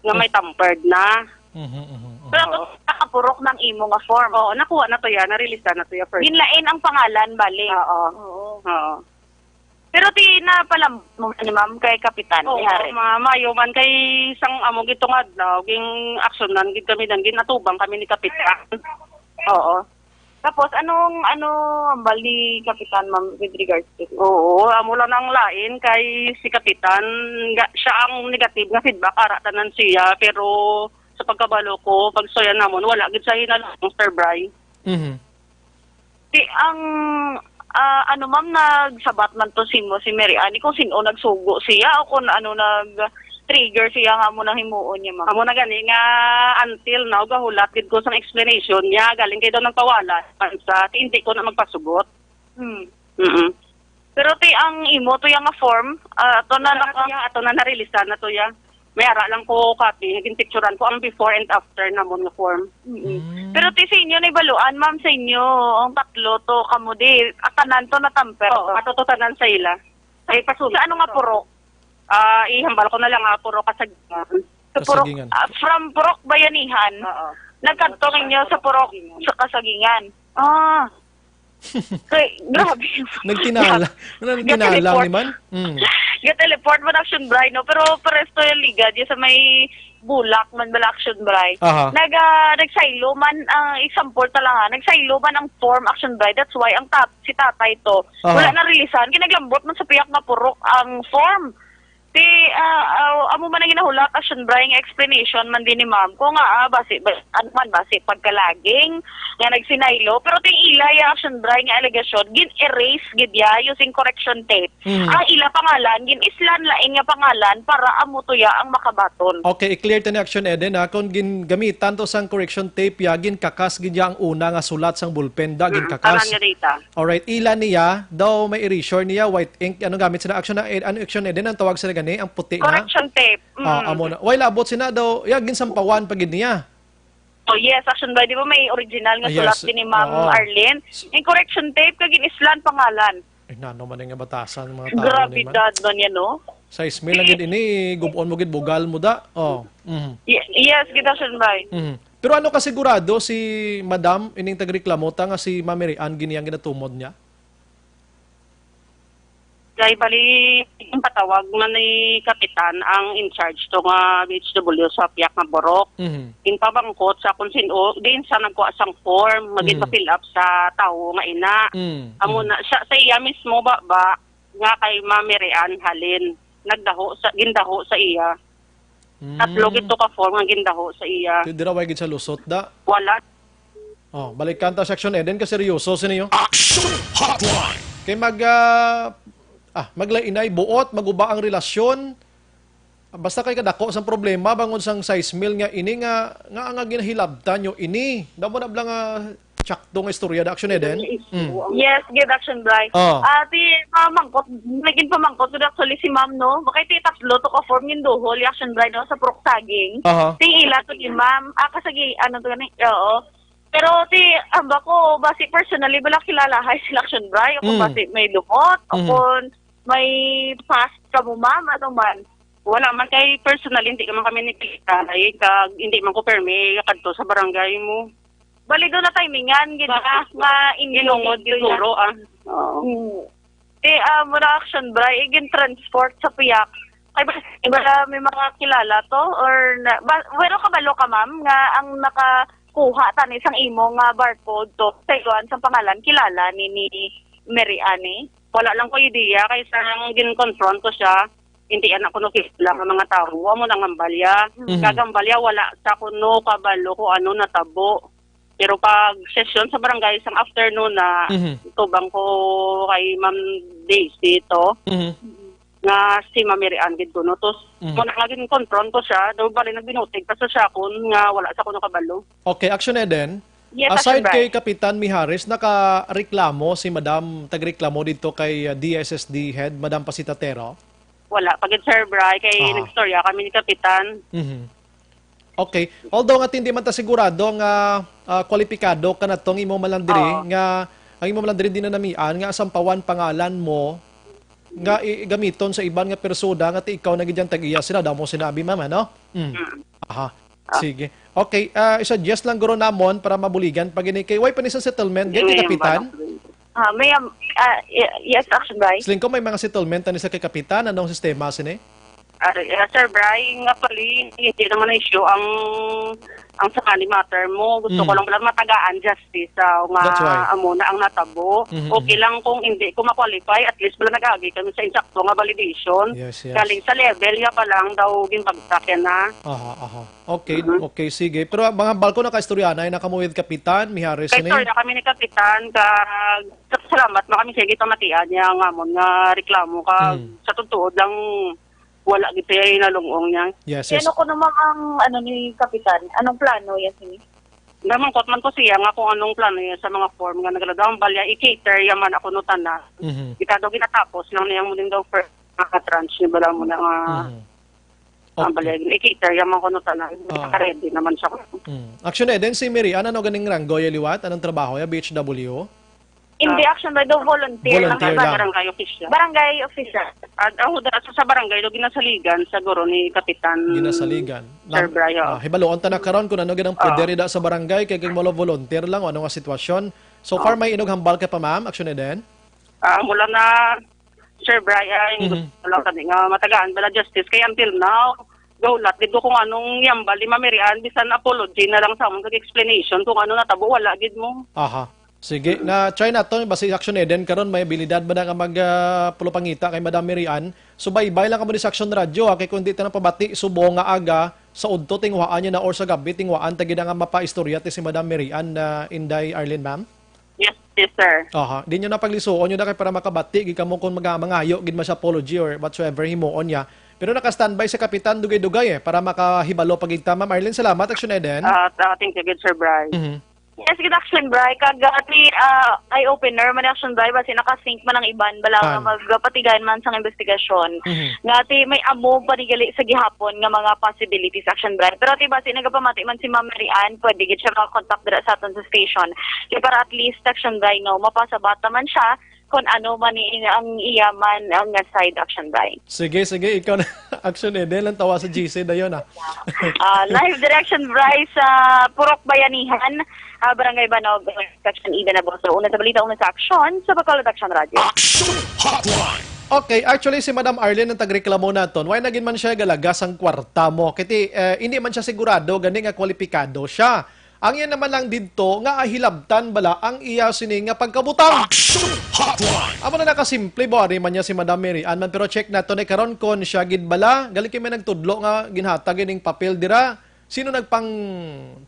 nga may tampered na. Mhm, mhm, mhm. Pero Oo. nakapurok ng imo nga form. Oo, nakuha na to yan, na-release na to yan first. Ginlain ang pangalan, bali. Oo. Oo. Oo. Pero ti napalam mo ni ma'am kay kapitan, Oo, ni Harry. ma-, maayo man kay sang amo gid tong adlaw, ging aksyonan gid kami dan, ginatubang kami ni kapitan. Oo. Tapos, anong, ano, hambal ni Kapitan, ma'am, with regards to this? Oo, amo lang ang lain kay si Kapitan, ga-, siya ang negative nga feedback, ara tanan siya, pero sa pagkabalo ko, pag-istorya namon, wala gid siya hinalunong, Sir Bry. Mhm. Di, ang, ah, ano, ma'am, nagsabat man to si mo, si Mary Ann, kung sin-o nagsugo siya o kung ano nag-trigger siya nga amo nang himuon niya, ma'am? Amo na gani nga until now, gahulat gid ko sang explanation niya, galing kay daw nagpawala man sa, hindi ko na magpasugot. Hmm. Mm-mm. Pero ti ang imo to yang nga form, ah, ato na Wala na naka- to ya, ato na narilisan na to ya. May ara lang ko copy, naging picturean ko ang before and after namon nga form. Mm-mm. Mm. Pero ti sa inyo, naibaluan, ma'am, sa inyo, ang tatlo to, kamo di, atanan to na tamper. Oo, ato to tanan sa ila. Ay, pasulod Sa ano nga to. Purok? Ah, ihambal ko na lang nga, Purok Kasagingan. Sa Purok, Kasagingan. Ah, from Purok Bayanihan, Oo. nagkadto ninyo sa Purok, Kasagingan. Sa Kasagingan. Ah. Kay, grabe. Nagtinala. Ano, nagtinala Ga-teleport. Ni man? Mm. Ga-teleport man Action Bry, no? Pero pares to yung liga, di sa may bulak man bala Action Bry. Aha. Nag, ah, nagsaylo man, ang example ta lang, ha, nagsaylo man ang form Action Bry. That's why ang tat-, si tatay to, Aha. wala na releasean. Kinaglambot man sa piyak nga purok ang form. Ti, ah, ah, amo man ang ginahulat, Action Bry, nga explanation man din ni ma'am. Kung nga, ah, basi, ba, ano man, basi, pagkalaging, nga nagsinaylo. Pero ting ila ya, Action Bry, nga alegasyon, gin-erase gid ya using correction tape. Mhm. Ang ila pangalan, gin-islan lain nga pangalan para amo to ya ang makabaton. Okay, i-clear ta ni Action Eden, ha. Kung gin-, gamitan to sang correction tape ya, ginkakas gid ya ang una nga sulat sang ballpen, da, Mm, ginkakas. Tanan nga data. Alright, ila niya, daw may erasure niya, white ink, ano gamit sila? Action na, eh, ano Action Eden, ang tawag sila gani? Ang puti nga? Correction tape. Ah, Mm. amo na. Way labot sina daw, ya, ginsampawan pa gid niya. Oh, yes, Action Bry. Di ba may original nga Ah, sulat yes. Din ni Ma'am Oo. Arlene? Yung correction tape, kag in-islan pangalan. Ay, nano man nga batasan, mga tao Grabe ni man. Dad man yan, no? Sa Ismail lang gid ini, gubon mo gid, bugal mo da. Oh. Mhm. Ye-, yes, gid, Action Bry. Mhm. Pero ano kasigurado si Madam, ining tagreklamo ta nga si Ma'am Mary Ann, gini ang ginatumod niya? Kay bali, yung patawag man ni Kapitan ang in charge to nga B H W sa piyak nga Borok. Mhm. Ginpamangkot sa kung sino, din sa nagkuha sang form, nga Mm. ginpa-fill up sa tawo nga ina. Mm. Amo Mm. na, siya, sa iya mismo ba, ba, nga kay Ma'am Mary Ann halin, nagdaho sa, gindaho sa iya. Mm. Tatlo gid to ka form nga gindaho sa iya. Ti dira way gid sa lusot, da? Wala. Oh, balikan ta sa Action Eden, kaseryoso sini, oh. Action Hotline. Kay mag, ah, ah, maglainay buot, maguba ang relasyon. Basta kay kadako sang problema, bangon sang sais mil nga ini nga, nga, nga ginahilabtan nyo ini. Damo na bala nga tsakto nga istorya, da, Action Eden? Mm. Yes, gid, Action Bry. Oh. Ah, ti, pamangkot, naging pamangkot ko actually si ma'am, no? Bakay ti tatlo to ka form yung duhol, Action Bry, no? Sa Purok Saging. Aha. Ti ila to ni ma'am. Ah, kasagi, ano to gani? Oo. Pero ti, amba ko, basi personally, bala kilala hay sila Action Bry. O kung Mm. basi may lumot, o Mhm. kung may past ka mo, ma'am, ano man. Wala man kay personal, hindi ka man kami ni kilala, eh, kag hindi man ko permi kadto sa barangay mo. Bali, doon na timingan, gid Ba, nga, nga inyo ginungod, dito yan. Siguro, ah. Oo. Hmm. Eh, ah, mura Action Bry, eh, gin-transport sa piyak. Kay ba, wala may mga kilala to? Or, na, ba, pero kabalo ka, ma'am, nga ang nakakuha tani sang imo nga barcode to, sa iluan sa pangalan, kilala ni, ni Mary Ann? Wala lang ko idea, kay sa nang gin-confront ko siya, hindi anak ko no kilala nga mga tao. Amo nang hambalya. Mhm. Kagambalya, wala sa kuno kabalo kung ano natabo. Pero pag session sa barangay, sang afternoon na, Mhm. tubang ko kay Ma'am Daisy to, Mhm. nga si Ma'am Mary Ann gid kuno. Tos, Mhm. mo na nga gin-confront ko siya, daw bali nagbinutig pa sa siya kun nga wala sa kuno kabalo. Okay, Action Eden. Yes, Aside Action Bry. Kay Kapitan Mijares, nakareklamo si Madam, tagreklamo dito kay, uh, D S S D head, Madam Pasita Tero? Wala pa gid, Sir Bry, kay Aha. Nagstorya kami ni Kapitan. Mhm. Okay. Although nga hindi man ta sigurado nga, ah, kwalipikado ka na tong imo malandri, Oo. Nga ang imo malandri dinanamian nga sampawan pangalan mo nga i-, gamiton sa iban nga persona nga ti ikaw na gid ang tag-iya sila, daw mo sinabi, ma'am, ano? Mm. Mm. Aha. Ah. Sige. Okay, ah, i-suggest lang guro namon para mabuligan pag ini kay way pa ni sa settlement, Hindi, gid may Kapitan? Ambal ako. Ah, may am-, ah, y-, yes, Action Bry. Siling ko may mga settlement ani sa kay Kapitan, anong sistema sini? Ari, eh, Sir Bry, nga pali, hindi naman na issue ang, ang sa money matter mo. Gusto ko Mm. lang pala matagaan justice sa nga That's why. amo na ang natabo. Mhm, Okay mhm. lang kung hindi ko ma-qualify, at least pala nag-agi kami sa insakto nga validation. Yes, yes. Galing sa level niya pa lang daw ginbagsak yan na. Aha, aha. Okay, Mhm. okay, sige. Pero mga hambal ko, nakaistorya na, eh, na kamo with Kapitan Mijares Kay ni? Istorya kami ni Kapitan, kag salamat na kami sa gitang natian niya nga amon nga reklamo, kag Mm. sa totoo lang, wala gid siya nalungong niya. Yes, yes. Ano ko naman ang, ano, ni Kapitan? Anong plano yan, sini? Namangkot man ko siya nga kung anong plano niya sa mga form nga nagladang balya, i-cater yaman ako no tanan. Mhm. Kita daw ginatapos lang niya mo din daw first mga tranche ni bala mo na nga Mhm. ang Okay. balya, i-cater yaman ko no tanan. Ah. Naka-ready naman siya. Mm. Action Eden, si Mary Ann, ano ganing ranggo ya liwat? Anong trabaho ya? B H W? Hindi, Ah. action by the volunteer lang Volunteer sa lang. Barangay official. Barangay official. At ako da, sa, sa barangay, do ginasaligan, siguro ni Kapitan Ginasaligan. Sir Nam-, Brian. ah, hibaluon ta na karon kung ano gid ang Ah. poder ida sa barangay, kay kung mga volunteer lang, o ano nga sitwasyon. So far, Ah. may inog hambal ka pa, ma'am? Action Eden? Ah, mula na, Sir Brian, Mhm. gusto ko lang kani nga matagaan bala justice. Kay until now, gahulat dito kung anong yambal ni Ma'am Mary Ann, bisan apology na lang sa amon, kag explanation kung ano natabo, wala gid mo. Aha. Sige, Mm. na-try nato, basi Action Eden karon may abilidad ba na nga mag, ah, pulupangita kay Madam Mary Ann? Subaybay lang kamo ni sa Action Radio, ha, kay kung di ta na pabati subong nga aga, sa udto tinguhaan niya na or sa gabi tinguhaan ta gid nga mapaistorya ti si Madam Mary Ann, ah, Inday Arlene, ma'am? Yes, yes, sir. Aha, di nyo na paglisuon nyo na kay para makabati gid kamo kung maga-, mangayo gid man sa apology or whatsoever himuon niya. Pero naka-standby sa kapitan, dugay-dugay, eh, para makahibalo pa gid ta. Ma'am Arlene, salamat, Action Eden. Ah, ah, thank you gid, Sir Brian. Mhm. Yes, good action, Bri. Kag, ah, ati, ah, eye-opener man ni Action Bri, basi naka-sync man ang iban, bala nga An? magpatigayon man sang investigasyon. Mhm. Nga ati may amo pa ni gali sa gihapon nga mga possibilities, Action Bri. Pero ati basi nagapamati man si Ma'am Mary Ann, pwede gid siya maka-contact dira sa aton sa station. Kay para at least, Action Bri, no, mapasabata man siya kung ano man ni ang iya man ang side, Action Bri. Sige, sige, ikaw na, Action Eden, lang tawa sa G C dayon, ah. Ah, live direction, Bri, sa Purok Bayanihan, ah, Barangay Banog, Section Eden Abasto. Una sa balita, una sa aksyon, sa Bacolod Action Radio. Action Hotline. Okay, actually, si Madam Arlene ang tagreklamo naton. Why na gid man siya galagas ang kwarta mo? Kiti, eh, hindi man siya sigurado gani nga kwalipikado siya. Ang iya naman lang didto nga ahilabtan bala ang iya sini nga pagkabutang. Action Hotline. Amo na nakasimple, bo, ari man niya si Madam Mary Ann man, pero check nato ni karon kon siya gid bala. Gali kay may nagtudlo nga ginhatag ining papel dira. Sino nagpang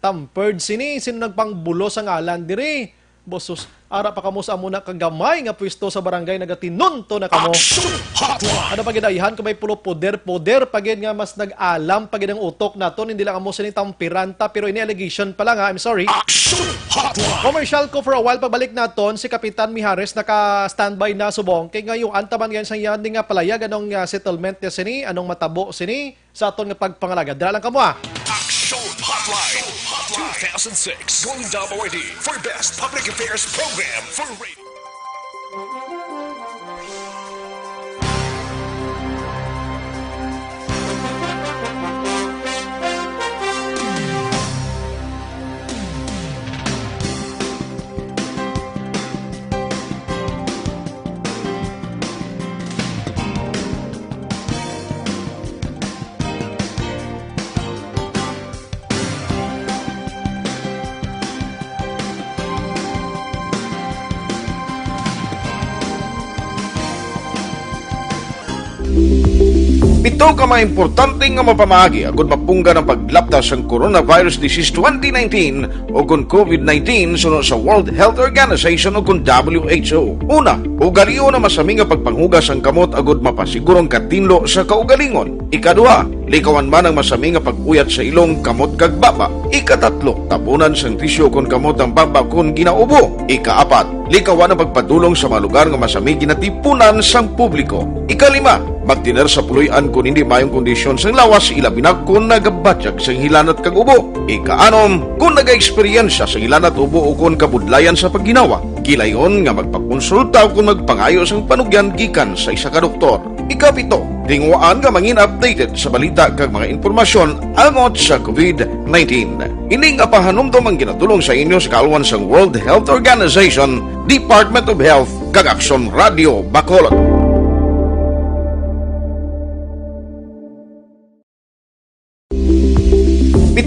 tampered sini? Sino nagpang bulos sa ngalan diri? Bosos, ara pa kamo sa amo na kagamay nga pwesto sa barangay, nagatinunto na kamo. Action Hotline. Ano pa gid ayhan kung may pulo poder-poder pa gid nga mas nag-alam pa gid ang utok naton, hindi lang amo sini tamperan ta, pero ini allegation pa lang ha, I'm sorry. Action Hotline. Commercial ko for a while, pagbalik naton, si Kapitan Mijares naka-standby na subong. Kay ngayon, antaman ngayon sa iya, di nga palayag anong, ah, settlement niya sini, anong matabo sini, sa aton nga pagpangalagad. Dira lang kamo, ah. Action Hotline two thousand six Golden Dome Awardee for Best Public Affairs Program for Radio. Pito ka mga importante nga mapamaagi agud mapunggan ang paglapta sang coronavirus disease twenty nineteen o kon COVID nineteen suno sa World Health Organization o kon W H O. Una, ugalion ang masami nga pagpanghugas sang kamot agud mapasiguro ang katinlo sa kaugalingon. Ikaduha, likawan man ang masami nga pag-uyat sa ilong, kamot kag baba. Ikatatlo, tabunan sang tisyu kon kamot ang baba kon ginaubo. Ikaapat, likawan ang pagpadulong sa mga lugar nga masami ginatipunan sang publiko. Ikalima, magtener sa puloy-an kon hindi maayong kondisyon sang lawas, ilabi na kon nagabatyag sang hilanat kag ubo. Ikaanom, kon nagaeksperyensya sang hilanat, ubo ukon kabudlayan sa pagginawa, gilayon nga magpakonsulta ukon magpangayo sang panugyan gikan sa isa ka doktor. Ikapito, tinguhaan nga mangin updated sa balita kag mga impormasyon angot sa COVID nineteen. Ini nga pahanumdom ang ginadul-ong sa inyo sa kaalwan sang World Health Organization, Department of Health, kag Aksyon Radio Bacolod.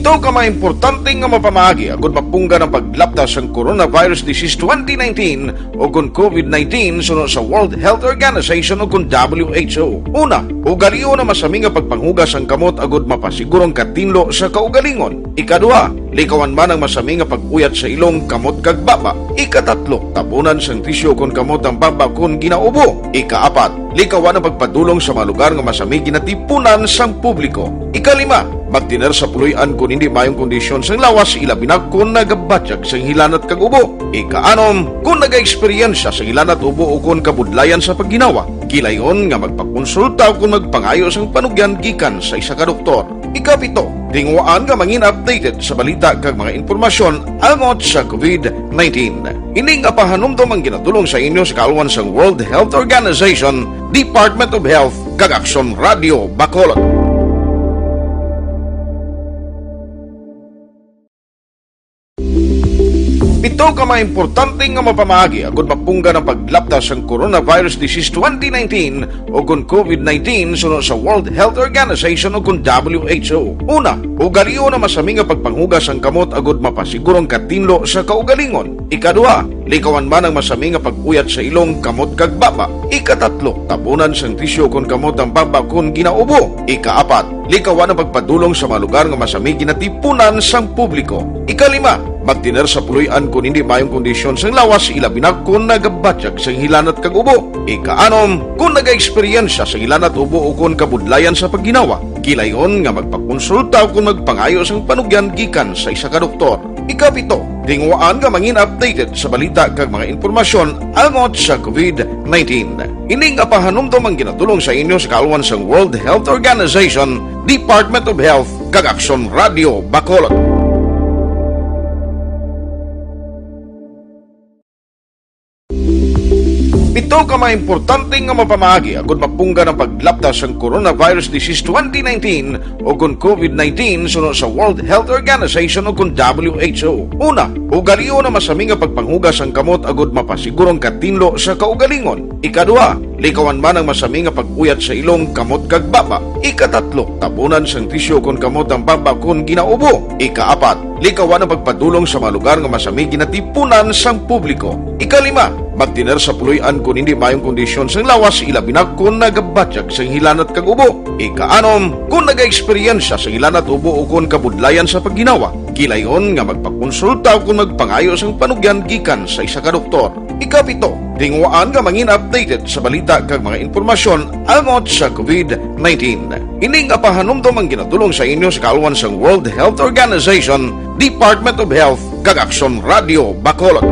Ito ka mga importante nga mapamaagi agud mapunggan ang paglapta sang coronavirus disease twenty nineteen o kon COVID nineteen suno sa World Health Organization o kon W H O. Una, ugalion ang masami nga pagpanghugas sang kamot agud mapasiguro ang katinlo sa kaugalingon. Ikaduha, likawan man ang masami nga pag-uyat sa ilong, kamot kag baba. Ikatatlo, tabunan sang tisyo kon kamot ang baba kon ginaubo. Ikaapat, likawan ang pagpadulong sa mga lugar nga masami ginatipunan sang publiko. Ikalima, magtener sa puloy-an kon hindi maayong kondisyon sang lawas, ilabi na kon nagabatyag sang hilanat kag ubo. Ikaanom, kon nagaeksperyensya sang hilanat, ubo o kon kabudlayan sa pagginawa, kilayon nga magpakonsulta o kon magpangayo sang panugyan gikan sa isa ka doktor. Ikapito, tinguhaan nga mangin updated sa balita kag mga impormasyon angot sa COVID nineteen. Ini nga pahanumdom ang ginadulong sa inyo sa kaalwan sang World Health Organization, Department of Health, kag Aksyon Radio Bacolod. Pito ka mga importante nga mapamaagi agud mapunggan ang paglapta sang coronavirus disease twenty nineteen o kon COVID nineteen suno sa World Health Organization o kon W H O. Una, ugalion ang masami nga pagpanghugas sang kamot agud mapasiguro ang katinlo sa kaugalingon. Ikaduha, likawan man ang masami nga pag-uyat sa ilong, kamot kag baba. Ikatatlo, tabunan sang tisyo kon kamot ang baba kon ginaubo. Ikaapat, likawan ang pagpadulong sa mga lugar nga masami ginatipunan sang publiko. Ikalima, magtener sa puloy-an kon hindi maayong kondisyon sang lawas, ilabi na kon nagabatyag sang hilanat kag ubo. Ikaanom, kon nagaeksperyensya sang hilanat, ubo o kon kabudlayan sa pagginawa, kilayon nga magpakonsulta o kon magpangayo sang panugyan gikan sa isa ka doktor. Ikapito, tinguhaan nga mangin updated sa balita kag mga impormasyon angot sa COVID nineteen. Ini nga pahanumdom ang ginadulong sa inyo sa kaalwan sang World Health Organization, Department of Health, kag Aksyon Radio Bacolod. Pito ka mga importante nga mapamaagi agud mapunggan ang paglapta sang coronavirus disease twenty nineteen o kon COVID nineteen suno sa World Health Organization o kon W H O. Una, ugalion ang masami nga pagpanghugas sang kamot agud mapasiguro ang katinlo sa kaugalingon. Ikaduha, likawan man ang masami nga pag-uyat sa ilong, kamot kag baba. Ikatatlo, tabunan sang tisyo kon kamot ang baba kon ginaubo. Ikaapat, likawan ang pagpadulong sa mga lugar nga masami ginatipunan sang publiko. Ikalima, magtener sa puloy-an kon hindi maayong kondisyon sang lawas, ilabi na kon nagabatyag sang hilanat kag ubo. Ikaanom, kon nagaeksperyensya sang hilanat, ubo o kon kabudlayan sa pagginawa, kilayon nga magpakonsulta o kon magpangayo sang panugyan gikan sa isa ka doktor. Ikapito, tinguhaan nga mangin updated sa balita kag mga impormasyon angot sa COVID nineteen. Ini nga pahanumdom ang ginadulong sa inyo sa kaalwan sang World Health Organization, Department of Health, kag Aksyon Radio Bacolod.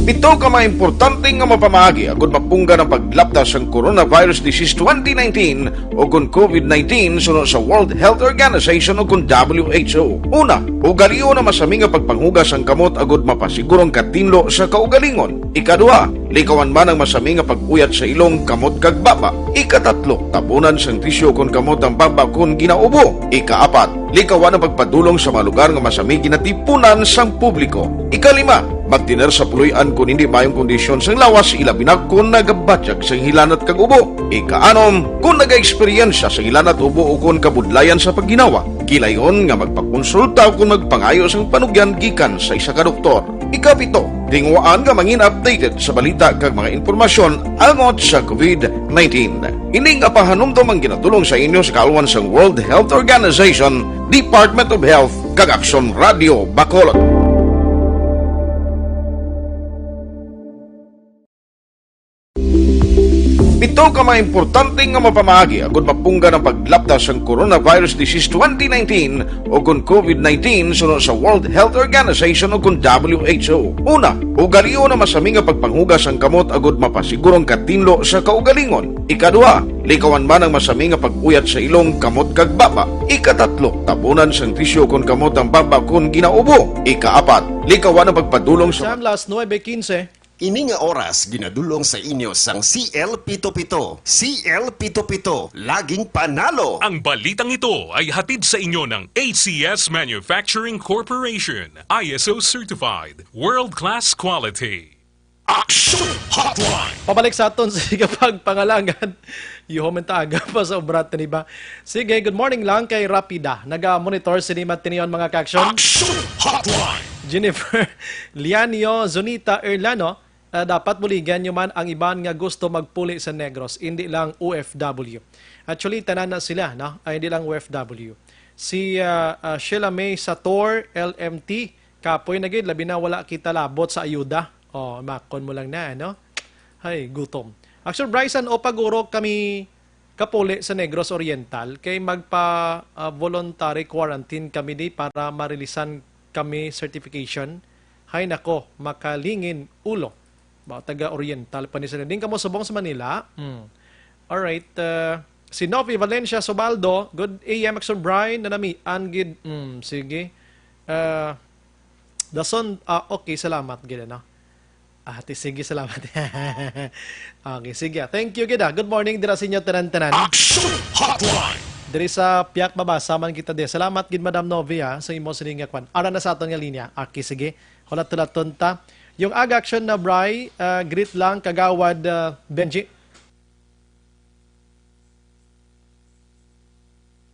Pito ka mga importante nga mapamaagi agud mapunggan ang paglapta sang coronavirus disease twenty nineteen o kon COVID nineteen suno sa World Health Organization o kon W H O. Una, ugalion ang masami nga pagpanghugas sang kamot agud mapasiguro ang katinlo sa kaugalingon. Ikaduha, likawan man ang masami nga pag-uyat sa ilong, kamot kag baba. Ikatatlo, tabunan sang tisyo kon kamot ang baba kon ginaubo. Ikaapat, likawan ang pagpadulong sa mga lugar nga masami ginatipunan sang publiko. Ikalima, magtener sa puloy-an kon hindi maayong kondisyon sang lawas, ilabi na kon nagabatyag sang hilanat kag ubo. Ikaanom, kon nagaeksperyensya sang hilanat, ubo o kon kabudlayan sa pagginawa, kilayon nga magpakonsulta o kon magpangayo sang panugyan gikan sa isa ka doktor. Ikapito, tinguhaan nga mangin updated sa balita kag mga impormasyon angot sa COVID nineteen. Ini nga pahanumdom ang ginadulong sa inyo sa kaalwan sang World Health Organization, Department of Health, kag Aksyon Radio Bacolod. Pito ka mga importante nga mapamaagi agud mapunggan ang paglapta sang coronavirus disease twenty nineteen o kon COVID nineteen suno sa World Health Organization o kon W H O. Una, ugalion ang masami nga pagpanghugas sang kamot agud mapasiguro ang katinlo sa kaugalingon. Ikaduha, likawan man ang masami nga pag-uyat sa ilong, kamot kag baba. Ikatatlo, tabunan sang tisyo kon kamot ang baba kon ginaubo. Ikaapat, likawan ang pagpadulong sa Sam, las nuebe quince. Ini nga oras ginadulong sa inyo sang C L pito pito. C L pito pito, laging panalo. Ang balitang ito ay hatid sa inyo ng A C S Manufacturing Corporation, I S O certified, world-class quality. Action Hotline. Pabalik sa aton sa ikapagpangalangan. Yuho man ta aga pa sa obra, tani ba? Sige, good morning lang kay Rapida. Naga-monitor sini Matinion, mga ka-action. Action Hotline. Jennifer Lianio, Zunita Erlano, ah, dapat buligan nyo man ang iban nga gusto magpuli sa Negros, hindi lang O F W. Actually, tanan na sila, no? Ay, hindi lang O F W. Si, ah, ah, Sheila May Sator, L M T, kapoy na gid, labi na wala kita labot sa ayuda. Oh, makon mo lang na, no? Hay, gutom. Actually, Bryson, o paguro kami kapuli sa Negros Oriental, kay magpa, ah, voluntary quarantine kami di para marilisan kami certification. Hay nako, makalingin ulo. Ba, taga Oriental pa ni sila. Din kamo subong sa Manila? Hmm. Alright. Uh, si Novi Valencia Sobaldo, good A M Action Brian, nanamian gid. Hmm, sige. Uh, dason, ah, okay, salamat gid, ano? Ah, ti, sige, salamat. Okay, sige. Thank you gid, ah. Good morning dira sa inyo tanan-tanan. Action Hotline. Diri sa Piak Mabasa man kita di. Salamat gid, Madam Novi, ah, sa imo sining nga kwan. Ara na sa aton nga linya. Okay, sige. Hulat-hulaton ta. Yung ag action na, Bri, ah, greet lang, Kagawad, ah, Benji.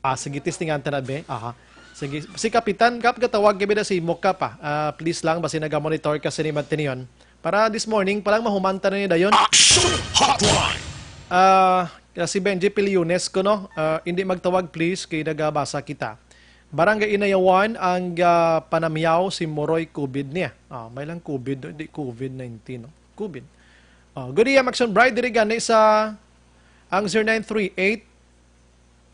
Ah, sige, testingan ta na, be. Aha. Sige, si Kapitan Kap, gatawag kami na si Mukap, ah. Ah, please lang, basi naga-monitor ka sini Matinion. Para this morning pa lang, mahuman ta na ni dayon. Action Hotline. Ah, si Benji Piliones ko, no? Ah, hindi magtawag, please, kay nagabasa kita. Barangay Inayawan ang, ah, panamyaw si Moroy COVID niya. Ah, may lang COVID, no? Hindi COVID nineteen, no? COVID. Ah, good day, Maxon Bride, diri gani sa ang zero nine three eight.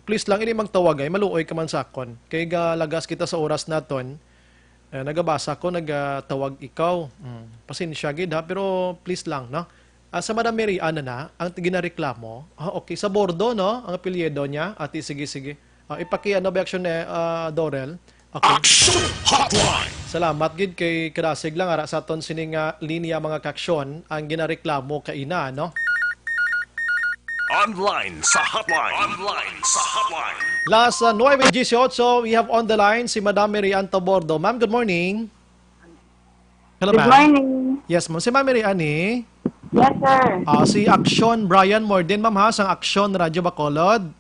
Please lang, ini magtawag ay, maluoy ka man sa akon. Kay galagas kita sa oras naton. Eh, nagabasa ko, nagatawag ikaw. Mm. Pasensya gid ha, pero please lang, no? Ah, sa Madam Mary Ann na, ang ginareklamo. Ah, okay. Sa Bordo, no? Ang apelyido niya. Ati, sige, sige. Ah, ipaki-, ano ba action, eh, ah, Dorel? Okay. Action Hotline. Salamat gid kay kadasig lang ara sa aton sining, ah, linya, mga kaaksyon, ang ginareklamo kaina, no? Online sa hotline. Online sa hotline. Las, ah, nuebe dieciocho, we have on the line si Madam Mary Ann Tabordo. Ma'am, good morning. Hello, Good ma'am. morning. Yes, ma'am. Si Ma'am Mary Ann, eh? Yes, sir. Ah, si Action Brian Morden, ma'am, ha, sang Action Radyo Bacolod.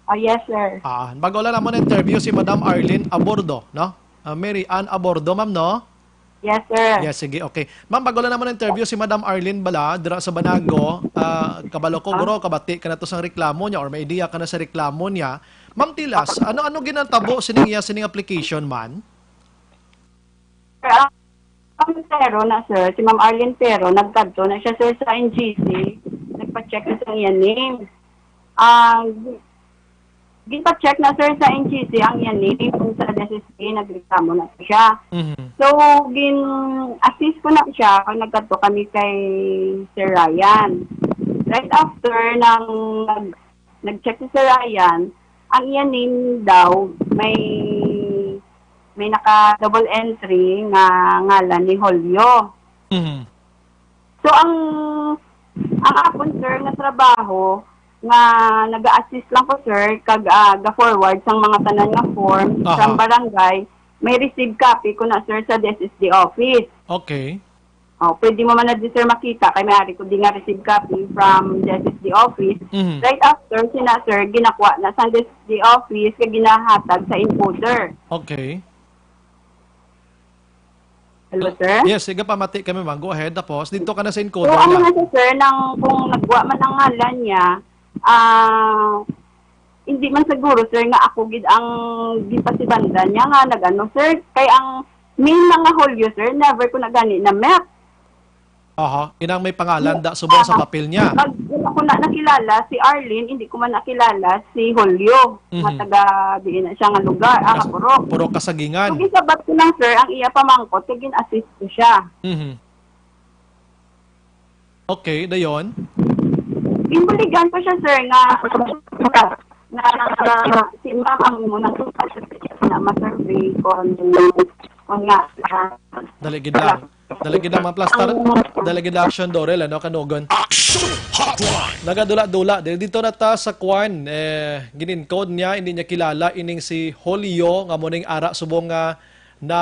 Ah, yes, sir. Ah, bago lang naman interview si Madam Arlene Abordo, no? Ah, Mary Ann Abordo, ma'am, no? Yes, sir. Yes, sige, okay. Ma'am, bago lang naman interview si Madam Arlene bala, dira sa Banago, ah, kabalo ko, Ah? guro, kabati ka na to sang reklamo niya or may idea ka na sa reklamo niya. Ma'am Tilas, ano, ano ginatabo sining iya, sining application man? Sir, ang, ang Pero na, sir, si Ma'am Arlene Pero, nagkadto na siya, sir, sa N G C, nagpa-check na sa iya name. Ang, ginpa-check na, sir, sa N G C ang iya name, kung sa S S A, nagreklamo na siya. Mhm. So, gin-assist ko na siya, kung nagkadto kami kay Sir Ryan. Right after nang nag-, nag-check si Sir Ryan, ang iya name daw may, may naka-double entry nga ngalan ni Julio. Mhm. So, ang, ang akon, sir, nga trabaho, nga naga-assist lang ko, sir, kag, ah, ga-forward sang mga tanan nga form Aha. from barangay, may receive copy ko na, sir, sa D S S D office. Okay. Oh, pwede mo man na di, sir, makita kay may ari ko di nga receive copy from the S S D office. Mhm. Right after, sina, sir, ginakuha na sa D S S D office kay ginahatag sa encoder. Okay. Hello, sir? Yes, sige, pamati kami, ma'am. Go ahead. Tapos, dito ka na sa So, encoder ang niya. mga sa, sir, nang kung nagwa man ang ngalan niya, ah, hindi man siguro, sir, nga ako gid ang gipasibandan niya nga nag-ano, sir. Kay ang main na nga Julio, sir, never ko na gani na met. Aha, inang may pangalan da subong sa papel niya. Pag wala ko na nakilala si Arlene, hindi ko man nakilala si Julio, nga Mhm. taga diin na siya nga lugar, ah, Kas-, Purok. Purok Kasagingan. So, gisabat ko lang, sir, ang iya pamangkot, kay gin-assist ko siya. Mhm. Okay, dayon? Ginbuligan ko siya, sir, nga, nga, nga si ma'am ang muna na ma-survey kung, kung nga, ah, Dali gid lang. Dali gid lang, maplastar. Ang Dali gid lang, Action Dorel, ano, kanugon. Action Hotline. Nagadula-dula. Dili, dito na ta sa kwan, eh, gin-encode niya, hindi niya kilala, ining si Julio, nga muning ara subong nga na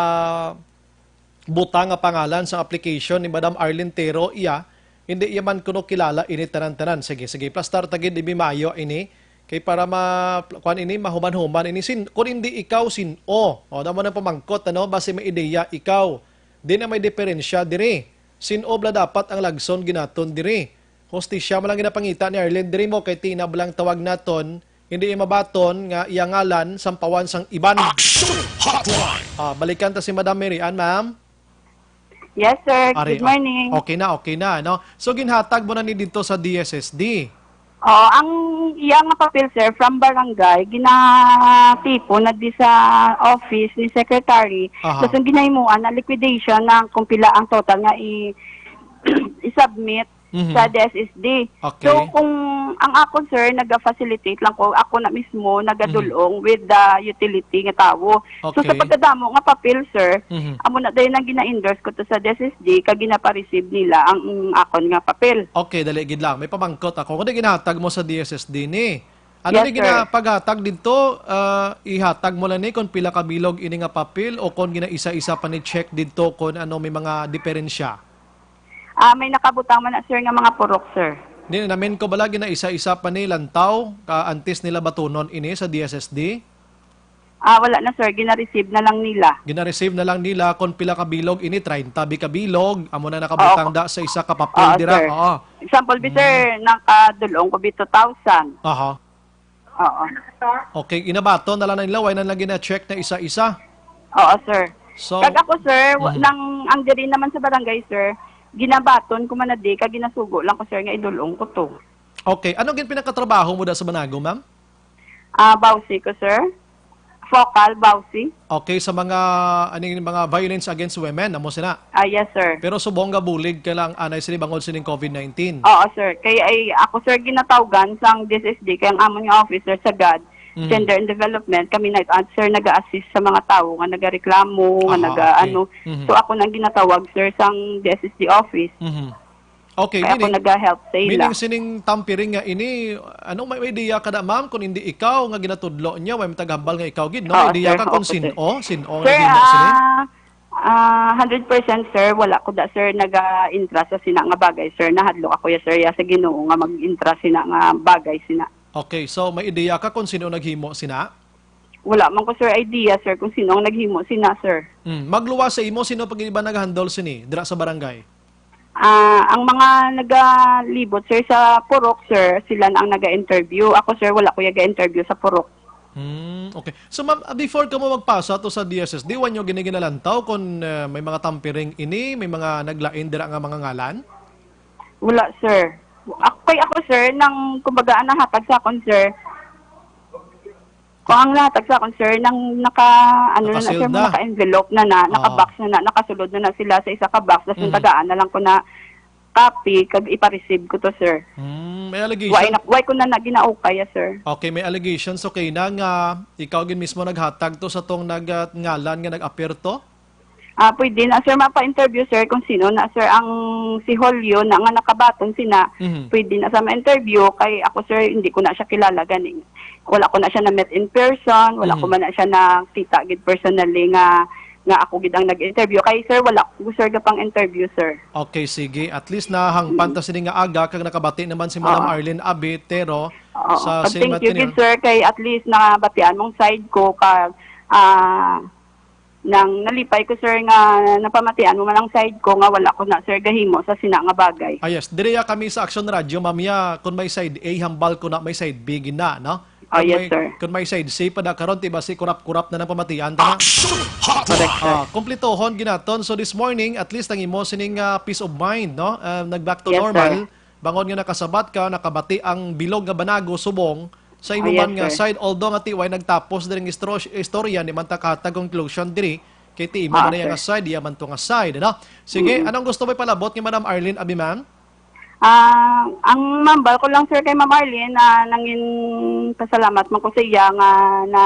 butang nga pangalan sa application ni Madam Arlene Tero, iya, Hindi iya man kuno kilala ini tanan-tanan. Sige, sige, plastar ta gid, ibi maayo ini. Kay para ma-, kuan ini, mahuman-human ini. Sin-, kun hindi ikaw, sin-o? O, namo nang pamangkot, ano? Basi may ideya ikaw. Di na may diferensya diri. Sin-o bala dapat ang lagson ginaton diri? Hustisya man lang ginapangita ni Arlene diri mo, kay tinab lang tawag naton. Hindi iya mabaton nga iya ngalan sampawan sang iban. Action Hotline! Ah, balikan ta si Madam Mary Ann, ma'am. Yes, sir. Ari, Good o-, morning. Okay na, okay na, no? So, ginhatag mo na ni didto sa D S S D? Oo, ang iya nga papel, sir, from barangay, ginatipon na di sa office ni secretary. Aha. Tapos ang ginahimuan na liquidation na kung pila ang total nga i-, i-submit Mhm. sa D S S D. Okay. So, kung ang ako, sir, naga-facilitate lang ko, ako na mismo nagadulong Mhm. with the utility nga tawo. So, sa Okay. pagkadamo nga papel, sir, Mhm. amo na dayon ang gina-endorse ko to sa D S S D, kag ginapa-receive nila ang, mm, akon nga papel. Okay, dali gid lang. May pamangkot ako. Kundi ginatag mo sa D S S D ni. Ano Yes, ni sir. ginapaghatag didto? Ah, ihatag mo lang ni kung pila ka bilog ini nga papel o kung ginaisa-isa pa ni check didto kung ano may mga diferensya? Ah, may nakabutang man na, sir, nga mga purok, sir. Di, namin ko bala ginaisa-isa pa ni lantaw ka antes nila batunon ini sa D S S D? Ah, wala na, sir. Gina-receive na lang nila. Gina-receive na lang nila kung pila ka bilog ini, treinta bi ka bilog, amo na nakabutang Oo. da sa isa ka papel Oo, dira. sir. Oo. Example, bi, Mm. sir, nakadulong ko bi two thousand. Aha. Oo. Okay, ginabaton na lang nila, wala na lang gina-check na isa-isa. Oo, sir. So, Kag ako, sir, wa-, Mhm. nang, ang diri naman sa barangay, sir, ginabaton ko man na di, kag ginasugo lang ko, sir, nga idulong ko to. Okay, ano gid pinakatrabaho mo da sa Banago, ma'am? Ah, bawsi ko, sir. Focal, bawsi. Okay, sa mga, ano yung mga violence against women, amo sina? Ah, yes, sir. Pero subong nga bulig ka lang, anay sini bangod sining covid nineteen? Oo, sir. Kay ay, ako, sir, ginatawgan sang D S S D, kay ang amon nga officer sa gad, Mhm. Gender and Development, kami na, ah, sir, nag-a-assist sa mga tawo nga nagareklamo, nga Aha, naga, okay. ano. Mhm. So, ako nang ginatawag, sir, sang D S S D office. Mhm. Okay, Kaya ako meaning, naga-help sa ila. meaning sining tampering nga ini, ano, may, may idea ka na, ma'am, kung hindi ikaw nga ginatudlo niya, may matagambal nga ikaw gid, no? Oo, May idea sir. ka kung Opo, sir. sin-o, sin-o nga Sir, gihimo sini? ah, ah, hundred percent, sir, wala ko da, sir, naga-intra sa sina nga bagay, sir. Nahadlok ako ya, sir, ya sa Ginoo nga mag-intra sina nga bagay sina. Okay, so may idea ka kung sino naghimo sina? Wala man ko, sir, idea, sir, kung sino ang naghimo sina, sir. Mm. Magluwas sa imo, sino pag iba nag-handle sini dira sa barangay? Ah, ang mga nagalibot, sir, sa purok, sir, sila na ang naga-interview. Ako, sir, wala ko yaga-interview sa purok. Hmm, okay. So, ma'am, ah, before ka mo magpasa to sa D S S D, wa nyo gini ginalantaw kung, ah, may mga tampering ini, may mga naglain dira nga mga ngalan? Wala, sir. Ak-, kay ako, sir, nang, kumbaga, ang nahatag sa akon, sir, kung ang nahatag sa akon, sir, nang naka, ano na na, sir, Naka-sealed na. naka-envelope na na, Ah. naka-box na na, nakasulod na na sila sa isa ka box, tas yung Hmm. tagaan na lang ko na copy, kag ipa-receive ko to, sir. Hmm, may Why allegation? na, why ko na na ginaukay, ah, sir? Okay, may allegations. Okay na nga ikaw gid mismo naghatag to sa tong nag-, ah, ngalan nga nag-appear to? Ah, pwede na, sir, mapa-interview, sir, kung sino na, sir, ang si Julio na nga nakabaton sina, Mhm. pwede na sa ma-interview, kay ako, sir, hindi ko na siya kilala gani. Wala ko na siya na-met in person, wala ko Mhm. man na siya nakita gid personally nga, nga ako gid ang nag-interview. Kay, sir, wala ko, sir, gapang interview, sir. Okay, sige. At least nahangpan Mm. ta sini nga aga kag nakabati naman si Madam Oo. Arlene Abitero Oo. sa Pag same thank you gid, sir, kay at least nabatian mong side ko kag, ah, nang nalipay ko, sir, nga napamatian mo man ang side ko nga wala ko na, sir, gahimo sa sina nga bagay. Ah, yes. Diri ya kami sa Action Radio, ma'am, ya, kung may side A, hambal ko na may side B gina, no? Oh, Kung yes, may, sir. kung may side C pa da karon, ti basi kurap-kurap na nang pamatian ta na. Action Hotline! Correct, sir. Ah, kumpletohon ginaton. So this morning, at least ang imo sining, ah, peace of mind, no? Ah, nag-back to Yes, normal. sir. Bangod nga nakasabat ka, nakabati ang bilog nga Banago subong sa imo Ah, yes, man nga sir. side. Although nga ti way nagtapos diri nga istro-, istorya, di man ta kahatag conclusion diri, kay ti imo Ah, man na iya nga sir. side, iya man to nga side, ano? Sige, Mm. anong gusto mo ipalabot ni Madam Arlene Abi, ma'am? Ah, ang mambal ko lang, sir, kay Ma'am Arlene, ah, nangin pasalamat man ko sa iya nga na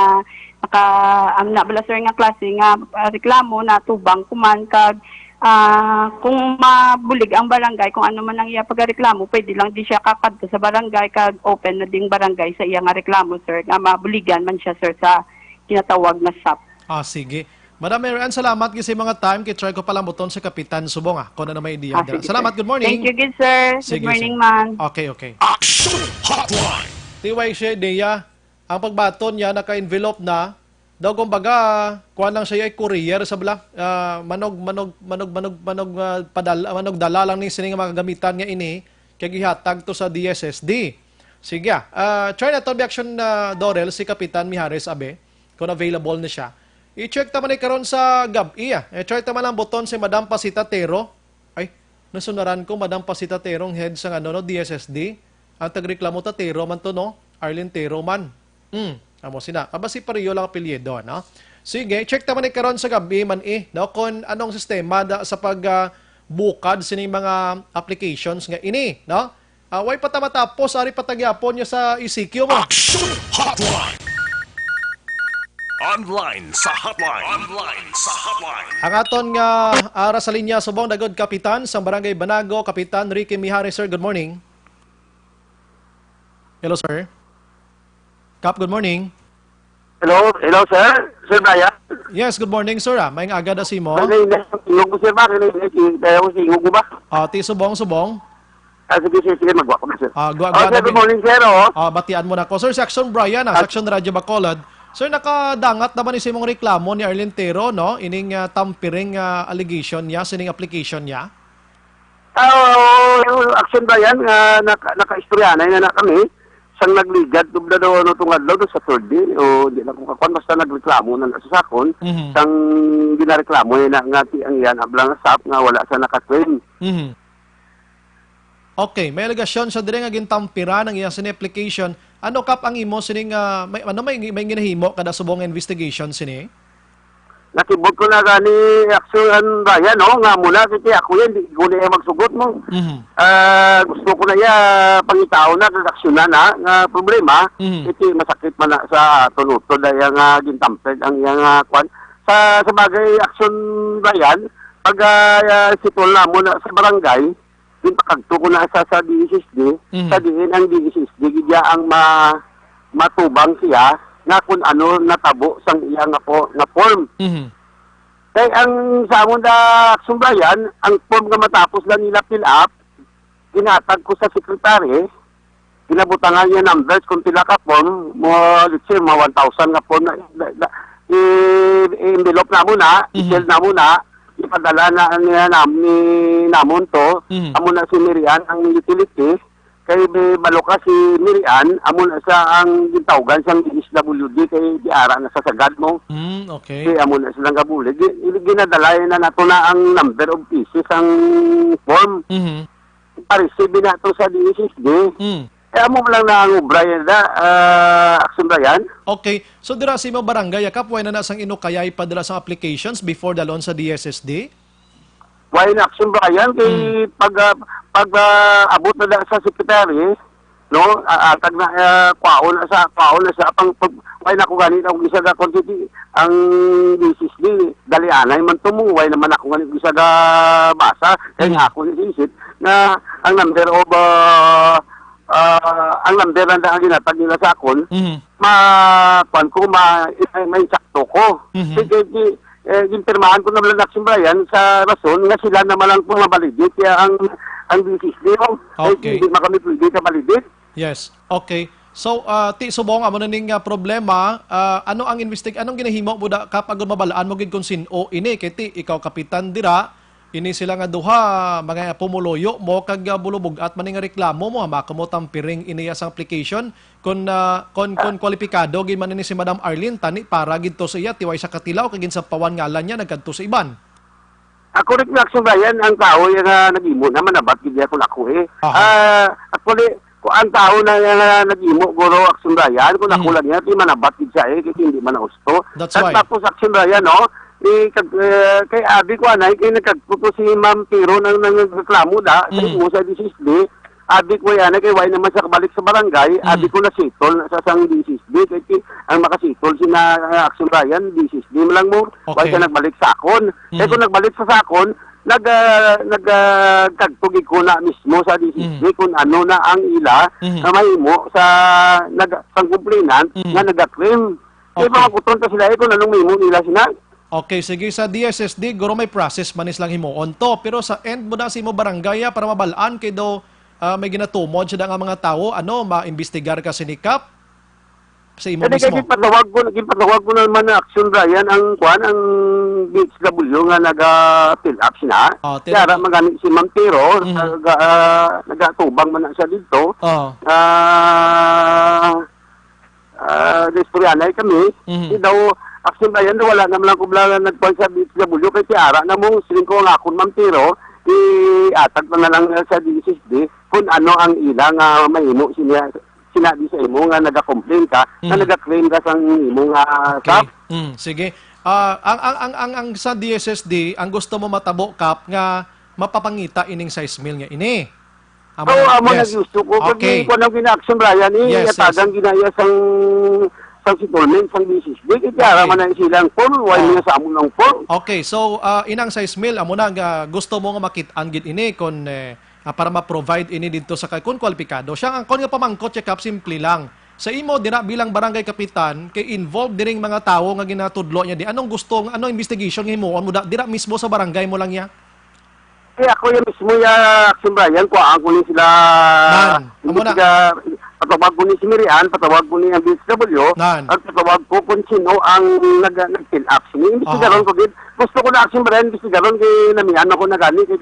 naka, ang na bala, sir, nga klase nga, ah, reklamo na tubang ko man kag, ah, kung mabulig ang barangay, kung ano man ang iya pagareklamo, pwede lang di siya kakadto sa barangay kag open na ding barangay sa iya nga reklamo, sir, nga mabuligan man siya, sir, sa ginatawag na sap. Ah, sige. Madam Mary Ann, salamat gid sa mga time. Kay try ko palambuton si Kapitan Subong, ah, kung ano may idea. Ah, dira. Sige, salamat, sir. Good morning. Thank you, good sir. Sige, good morning, sir. Man. Okay, okay. Action Hotline! T Y C Dea, ang pagbaton niya, naka-envelope na. Daw, kumbaga, kuwan lang siya, ay courier sa bala. Ah, manog, manog, manog, manog, manog, ah, padal-, ah, manog dala lang ni sining mga gamitan nga ini, kay gihatag to sa D S S D. Sige, ah, try na to, Action, ah, Dorel, si Kapitan Mijares, abi, kung available na siya. I-check ta man ni karon sa gab-i, ah. I-try ta man ang buton si Madam Pasita Tero. Ay, nasunaran ko, Madam Pasita Terong, head sa, ano, no, D S S D. Ang tagreklamo ta, Tero man to, no? Arlene Tero man. Hmm, amo sina. Aba, si pareho lang apelyido, no? Sige, check ta man ni karon sa gab-i man, eh, no? Kung anong sistema da, sa pag, ah, bukad sining mga applications nga ini, no? Ah, way pa ta matapos, ari pa ta gyapon niya sa E C Q mo. Action Hotline! Online sa hotline. Online sa hotline. Ang aton nga ara sa linya subong, dagod Kapitan sang Barangay Banago, Kapitan Ricky Mijares. Sir, good morning. Hello, sir. Kap, good morning. Hello, hello, sir. Sir Brian. Yes, good morning, sir, ah. Maayong aga da sa imo. Ano yung nasa tingog ko, sir, ba? Ano yung nasa tingog ko, sir, ba? Ah, ti subong, subong. Ah, sige, sige, sige, magwa ko na, sir. Ah, gwa, Oh, gwa sir, na, good morning, sir, oh. Ah, batian mo na ko. Sir, si Action Brian, ah, Ah. Section Radyo Bacolod. Sir, nakadangat na ba ni sa imong reklamo ni Arlene Tero, no? Ining, ah, tampering, ah, allegation niya, sining application niya? Ah, oo, Action Brian, nga naka-, nakaistoryahanay na na kami. Sang nagligad, tubda daw, ano, tong adlaw, no, Saturday, o, di lang ko kakuan, basta nagreklamo na na sa sakon, Mhm. sang ginareklamo niya na nga ti-, ang iyan, ablang staff nga wala sa naka-claim. Mhm. Okay, may alegasyon siya dire nga gintampiran ang iyang sini application. Ano, Kap, ang imo sining, ah, may, ano, may, may ginahimo kada subong nga investigation sini? Nakibot ko na gani, Action Brian, no, nga muna, kasi ako yan, di ko na iya magsugot mo. Mhm. Ah, gusto ko na iya pangitaon na, kag aksyonan na, nga problema, Mhm. kasi masakit man na sa aton utod, ay ang, ah, gintamped ang iyang, ah, kwan. Sa, sa bagay, Action Brian, pag, ah, ah, sitol na mo na sa barangay, ginpakadto ko na sa, sa D S S D, Mhm. sa diin ang D S S D, gid ya ang ma-, matubang siya nga kung ano natabo sang iya nga po, nga form. Mhm. Kay ang sa amon na sumbayan, ang form nga matapos lang nila fill up, ginatag ko sa secretary, ginabutangan niya numbers kung pila ka form, mo, let's say, mga one thousand nga form na, na, na, i-, i-envelope na mo na, Mhm. i-seal na mo na, ipadala na niya nam-, ni namon to, Mhm. amo na si Mirian ang utility, kay may balo ka si Mirian, amo na sa ang gintawgan sang D S W D, kay diara na sa sagad mo. Mm, okay. Kay amo na silang gabulig. Gi-, ginadala na nato na ang number of pieces ang form. Mhm. Pa-receive na to sa D S S D. Mm. Eh, amo lang na ang obra yan, da, ah, Action Brian. Okay. So, dira sa imong barangay, Yakap, way na na sang inukayay pa dira sa applications before dalon sa D S S D? Way na, Action Brian, kay Hmm. pag, ah, pag, ah, abot na da sa secretary, no, ah, atag na, ah, kwaon na sa, kwaon na sa pang, pag, way na ko gani na kung isa ga kung siti, ang D S S D, dali anay man to mo, way naman ako gani kung isa ga basa, kay Hmm. nga ako ni isip na ang number of, ah, ah, ang number lang ang ginatag nila sa akon, Mhm. ma-, kwan ko, ma-, may, may sakto ko. Mhm. Kay, kay, kay, eh, ginpirmahan ko na lang, Action Brian, sa rason nga sila naman lang po mabalidate, kaya ang, ang D S S D, oh, eh, Okay. hindi man kami pwede ka validate. Yes. Okay. So, ah, Ti Subong, amo na ning, ah, problema. Ah, ano ang investig-, anong ginahimo mo da, Kap, agud mabalaan mo gid kung sin-o ini? Kay Ti, ikaw kapitan dira, ini sila nga duha, mga pumuluyo mo, kag, ah, bulubog-at man ning reklamo mo, ha, maka mo tampiring ini sa application. Kung, ah, kung, kung kwalipikado gid man ini si Madam Arlene, tani para gid to sa iya, tiway sa katilaw, kag ginsapawan ngalan niya, nagkadto sa iban. Ako rin, Action Brian, ang tao yung, ah, nag-imo na manabat gid niya kung ako eh. Aha. Ah, actually, kung ang tao na, na nag-imo, guro, Action Brian, kung ako Mm. lang yan, di manabat gid siya eh, kasi hindi man nausto. That's At why. tapos, Action Brian, no, eh, kag, eh, kay abi ko, anay, kay nagkagtuto si Ma'am Tiro nang, nang nagreklamo da, sa Mm. imo sa D S S D, abi ko yan, kay why naman sa kabalik sa barangay, Mm. abi ko na settle na sa sang D S S D, kay ti-, ang makasitol si na, ah, Action Brian, D S S D man lang mo, why Okay. siya nagbalik sa akon. Kay Mm. kung nagbalik sa sakon, nag, ah, nag, ah, kagtugig ko na mismo sa D S S D Mm. kung ano na ang ila Mhm. na mahimo sa nag-, sang complainant Mhm. nga nag-claim. Kay Okay. mga kuton pa sila, eh, kung anong mahimo nila sina. Okay, sige, sa D S S D, guro, may process man is lang himuon to. Pero sa end mo na sa imo barangay, ah, para mabal-an kay daw, ah, may ginatumod siya nga mga tawo, ano, maimbestigar ka sini, Kap? Sa imo Kani kay mismo? Gipatawag ko, gipatawag ko naman na action, Brian, ang kwan, ang D H W nga naga-fill up sina. Oh, Kaya ra tinatawag. Magani si Ma'am Tiro, Mhm. naga, ah, nagatubang man na siya dito. Oh. Ah, ah, Istoryanay kami. Mhm. Di daw, action, Brian, wala naman lang ko bla nagkuan sa D H W kay tiara na mong siling ko ang akon, Ma'am Tiro, iatag pa na lang sa D S S D kung ano ang ila nga mahimo siya. Sinabi sa imo nga naga-complain ka, nga Mhm. naga-claim ka sang imo nga Okay. Kap. Mm, sige. Ah, ang, ang, ang, ang, ang sa D S S D, ang gusto mo matabo, Kap, nga mapapangita ining sais mil nga ini. Amo Oo, na, amo na yes. Gusto ko. Kag Okay. Kung anong gina-action, Brian, eh, Yes, yes. Atagan ginaya sang, sang settlement, sang D S S D, kay tiara Okay. man na silang form, why Ah. Niya sa amo ng form? Okay, so, ah, inang sais mil, amo na nga gusto mo nga makit-an gid ini, kung, eh, ah, para ma-provide ini didto sa kay, kung kwalipikado. Siya, ang kon nga pamangkot siya, Kap, simple lang. Sa imo, dira bilang barangay kapitan, kay involved diring mga tawo nga ginatudlo niya di. Anong gusto, nga, anong investigation nga himuon mo? Da-, dira mismo sa barangay mo lang niya? Eh, ako yung mismo ya, Action Brian, kuhaan ko ni sila. Nan, amo na. Imbestiga-, patawag ko ni si Mirian, patawag ko ni ang D S W, Nan. At patawag ko kung sino ang nag-, nag-fill up. Sini, imbestigaron Aha. Ko gid. Gusto ko na, Action Brian, imbestigaron kay namian ako na gani. Kay,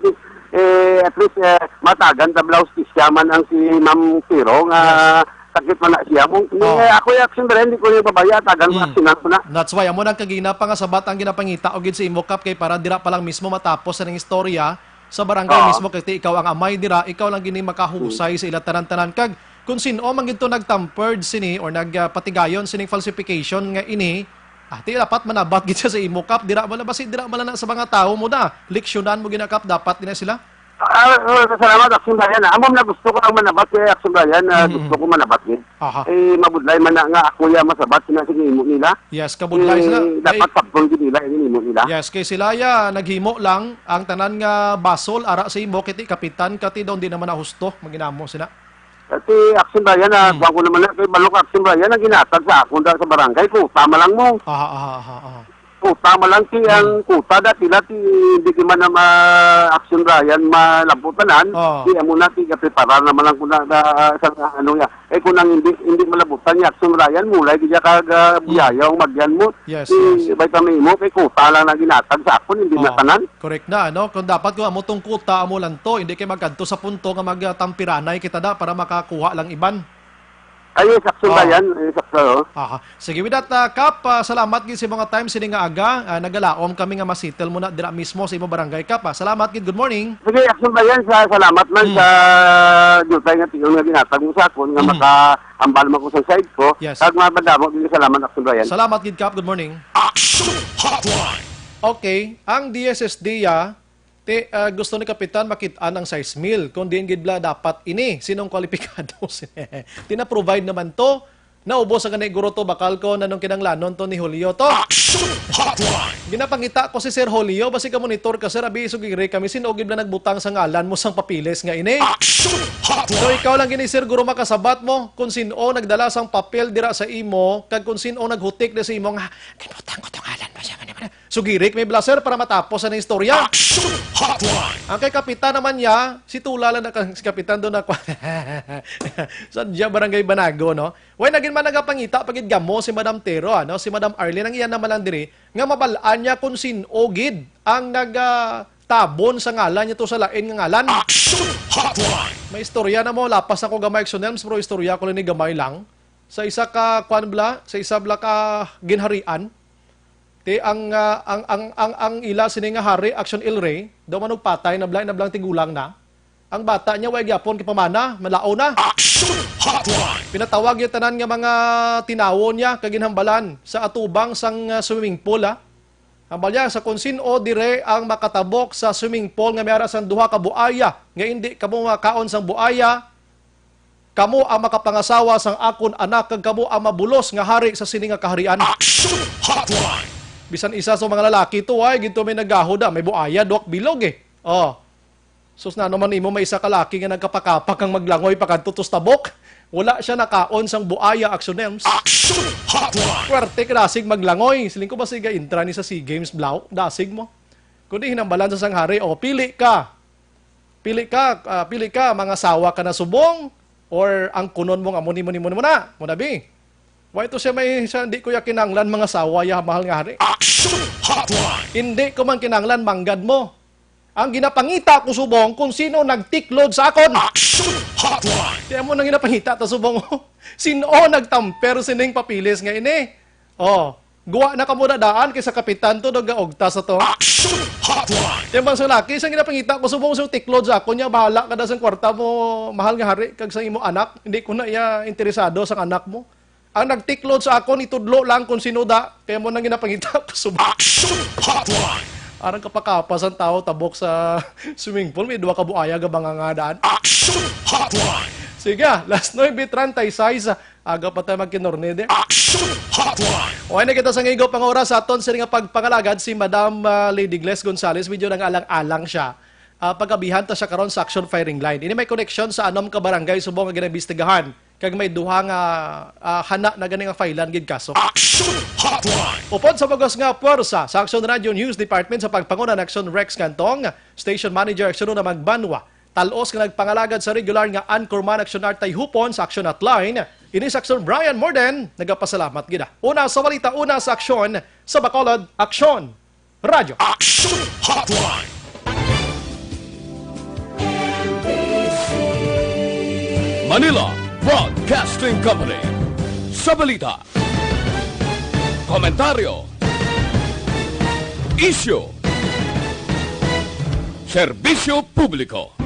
eh, at least, eh, matagan ta bla hustisya man ang si Ma'am Tiro nga Yes. Sakit man na siya. Mo, Oh. Ako yung action, pero hindi ko yung babaya. Tagan ko, Mm. Action ko na. That's why, amo nang kagina pa nga sabat ang ginapangita o gid sa imo, Kap, kay para dira pa lang mismo matapos ang istorya sa barangay Oo. Mismo, kay ti ikaw ang amay dira, ikaw lang gini makahusay Mm. Sa ila tanan-tanan. Kag kung sino man gid to nagtampered sini or nagpatigayon sining falsification nga ini, ah, ti dapat manabat gid siya sa imo, Kap. Dira man na, basi dira man na sa mga tawo mo na. Leksyonan mo gina, Kap, dapat din na sila. Ah, ah, salamat, Action Brian, ah. Amo na gusto ko lang manabat kay Action Brian, ah, Mhm. Gusto ko manabat gid. Aha. Eh, mabudlay man na nga ako ya masabat sina sa imo nila. Yes, kabudlay Eh, sila. Dapat Ay, pagkon gid nila, yung imo nila. Yes, kay sila ya naghimo lang ang tanan nga basol ara sa imo kay ti kapitan ka ti daw di naman na husto, maginamo sina. Kay Action Brian, ah, Hmm. Kuwan ko naman na, kay balok Action Brian, ang ginatag sa akon da sa barangay, kuta man lang mo. Aha, aha, aha, aha. Kuta man lang ti ang Hmm. Kuta dati, dati, hindi di man na ma-action, Brian, malabutanan. Oh. Di amo na, ti, preparar naman lang ko na, na, sa, ano nga. Eh, kung ang hindi, hindi malabutan ni Action, Brian, mulay, di siya kag, ah, Hmm. Buyaya, ang magyan mo. Yes, Di, yes. Bay kami mo, kay kuta lang na ginatag sa akon, hindi Oh. Na tanan. Correct na, ano? Kung dapat ko amo tong kuta, amo lang to, hindi kay magkadto sa punto nga magtampiranay kita da para makakuha lang iban. Ay, yes, sakto ba Oh. Yan? Ay, sakto, oh. Aha. Sige, with that, ah, Kap, ah, salamat gid sa mga time sini nga aga. Ah, nagalaom kami nga masettle mo na dira mismo sa imo barangay, Kap, ah. Salamat gid. Good morning. Sige, action ba yan? Sa, salamat man Mm. Sa dutay nga tion nga ginatag mo sa akon nga Mm. Makahambal man ko sa side ko. Yes. Kag madamo din salamat, action ba yan? Salamat gid, Kap. Good morning. Action Hotline. Okay, ang D S S D, ah, Ti, ah, gusto ni Kapitan makit-an ang sais mil, kung diin gid bala dapat ini. Sinong kwalipikado? Ti na-provide naman to. Naubos ang gani guro to, bakal ko nanong kinanglanon to ni Julio to. Action Hotline! Ginapangita ko si Sir Julio, basi ka monitor ka, sir, abi, sugiri kami, sin-o gid bala nagbutang sa ngalan mo sang papeles nga ini? Action Hotline! So, ikaw lang gini, sir, guro, makasabat mo kung sin-o nagdala sang papel dira sa imo, kag kung sin-o naghutik dira sa imo nga, "Ginbutang ko to ngalan mo siya, man, man." Sugiri kami bala, sir, para matapos ang istorya. Action Hotline! Ang kay Kapitan naman niya, si Tula lang na, si Kapitan doon na kwa-, sa diya Barangay Banago, no? Way, nagin man nagapangita pa gid gamo si Madam Tero, ano? Si Madam Arlene, ang iyan naman lang diri, nga mabal-an niya kung sin-o gid ang nag, ah, tabon sa ngalan niya to sa lain nga ngalan. Action Hotline! May istorya na mo, lapas ako gamay, Action Helms, pero istorya ko lang ni gamay lang. Sa isa ka, kwan bala, sa isa bala ka ginharian, Ti ang, ah, ang, ang, ang, ang ila sini nga hari, Action El Rey, daw manugpatay, nabla-, nablang tigulang na. Ang bata niya, way gyapon kay pamana, malao na. Action Hotline! Pinatawag niya tanan nga mga tinawo niya, kag ginhambalan sa atubang sang, ah, swimming pool, ah. Hambal niya, sa kung sin-o dire ang makatabok sa swimming pool nga may ara sang duha ka buaya, nga indi kamo makaon sang buaya, Kamo ang makapangasawa sang akon anak, kag kamo ang mabulos nga hari sa sini nga kaharian. Action Hotline! Bisan isa sa mga lalaki to, ay, ginto may nagahod, ah. May buaya, duwak bilog, eh. Oh. Sus, na naman imo, may isa ka laki nga nagkapakapak ang maglangoy pa kadto to sa tabok. Wala siya nakaon sang buaya, Action Nems. Action Hotline! Puwerte ka dasig maglangoy. Siling ko ba siga intra ni sa SEA Games, Blau? Dasig mo. Kundi hinambalan sa sang hari, o, pili ka. Pili ka, ah, pili ka, mangasawa ka na subong, or ang kunon mo nga mo ni, mo ni, mo ni, mo na, mo na, bi. Wa ito siya may, siya, "Hindi ko ya kinanglan mangasawa ya, mahal nga hari." Action Hotline! "Hindi ko man kinanglan manggad mo. Ang ginapangita ko subong kung sino nagtiklod sa akon." Action Hotline! Kaya mo nang ginapangita ta subong, "Sino nagtamper sining papilis nga ini?" Oh, guwa na kamo na daan kay sa kapitan to nagaugta sa to. Action Hotline! Kaya bang sa laki, sa ginapangita ko subong sa tiklod sa akon niya, "Bahala ka na sa kwarta mo, mahal nga hari, kag sa imo anak. Hindi ko na iya interesado sa anak mo. Ang nagtiklod sa akon, itudlo lang kung sino da, kaya mo nang ginapangita ko subong." Action Hotline! Arang kapakapas ang tao tabok sa swimming pool, may duha ka buaya nga mga nga daan. Action Hotline! Sige, alas nuebe treinta y seis, aga pa tayo magkinornide. Action Hotline! Okay na kita sa ngigo pang oras sa aton sini nga pagpangalagad si Madam, ah, Lady Gles Gonzales, medyo nang alang-alang siya. Ah, pagabihan ta siya karon sa action firing line. Ini may koneksyon sa anom ka barangay subong nga ginaimbestigahan, kag may duha nga, ah, hana na gani nga filean gid kaso. Action Hotline! Upod sa bugos nga puwersa sa Action Radio News Department sa pagpanguna ni Action Rex Cantong, Station Manager Action na Magbanwa, talos nga nagpangalagad sa regular nga anchorman Action Artay Hupon sa Action Hotline, ini sa Action Brian Morden, nagapasalamat gid. Una sa balita, una sa aksyon, sa Bacolod, Action Radyo. Action Hotline! Manila Broadcasting Company. Sa balita, komentaryo, isyu, serbisyo publiko.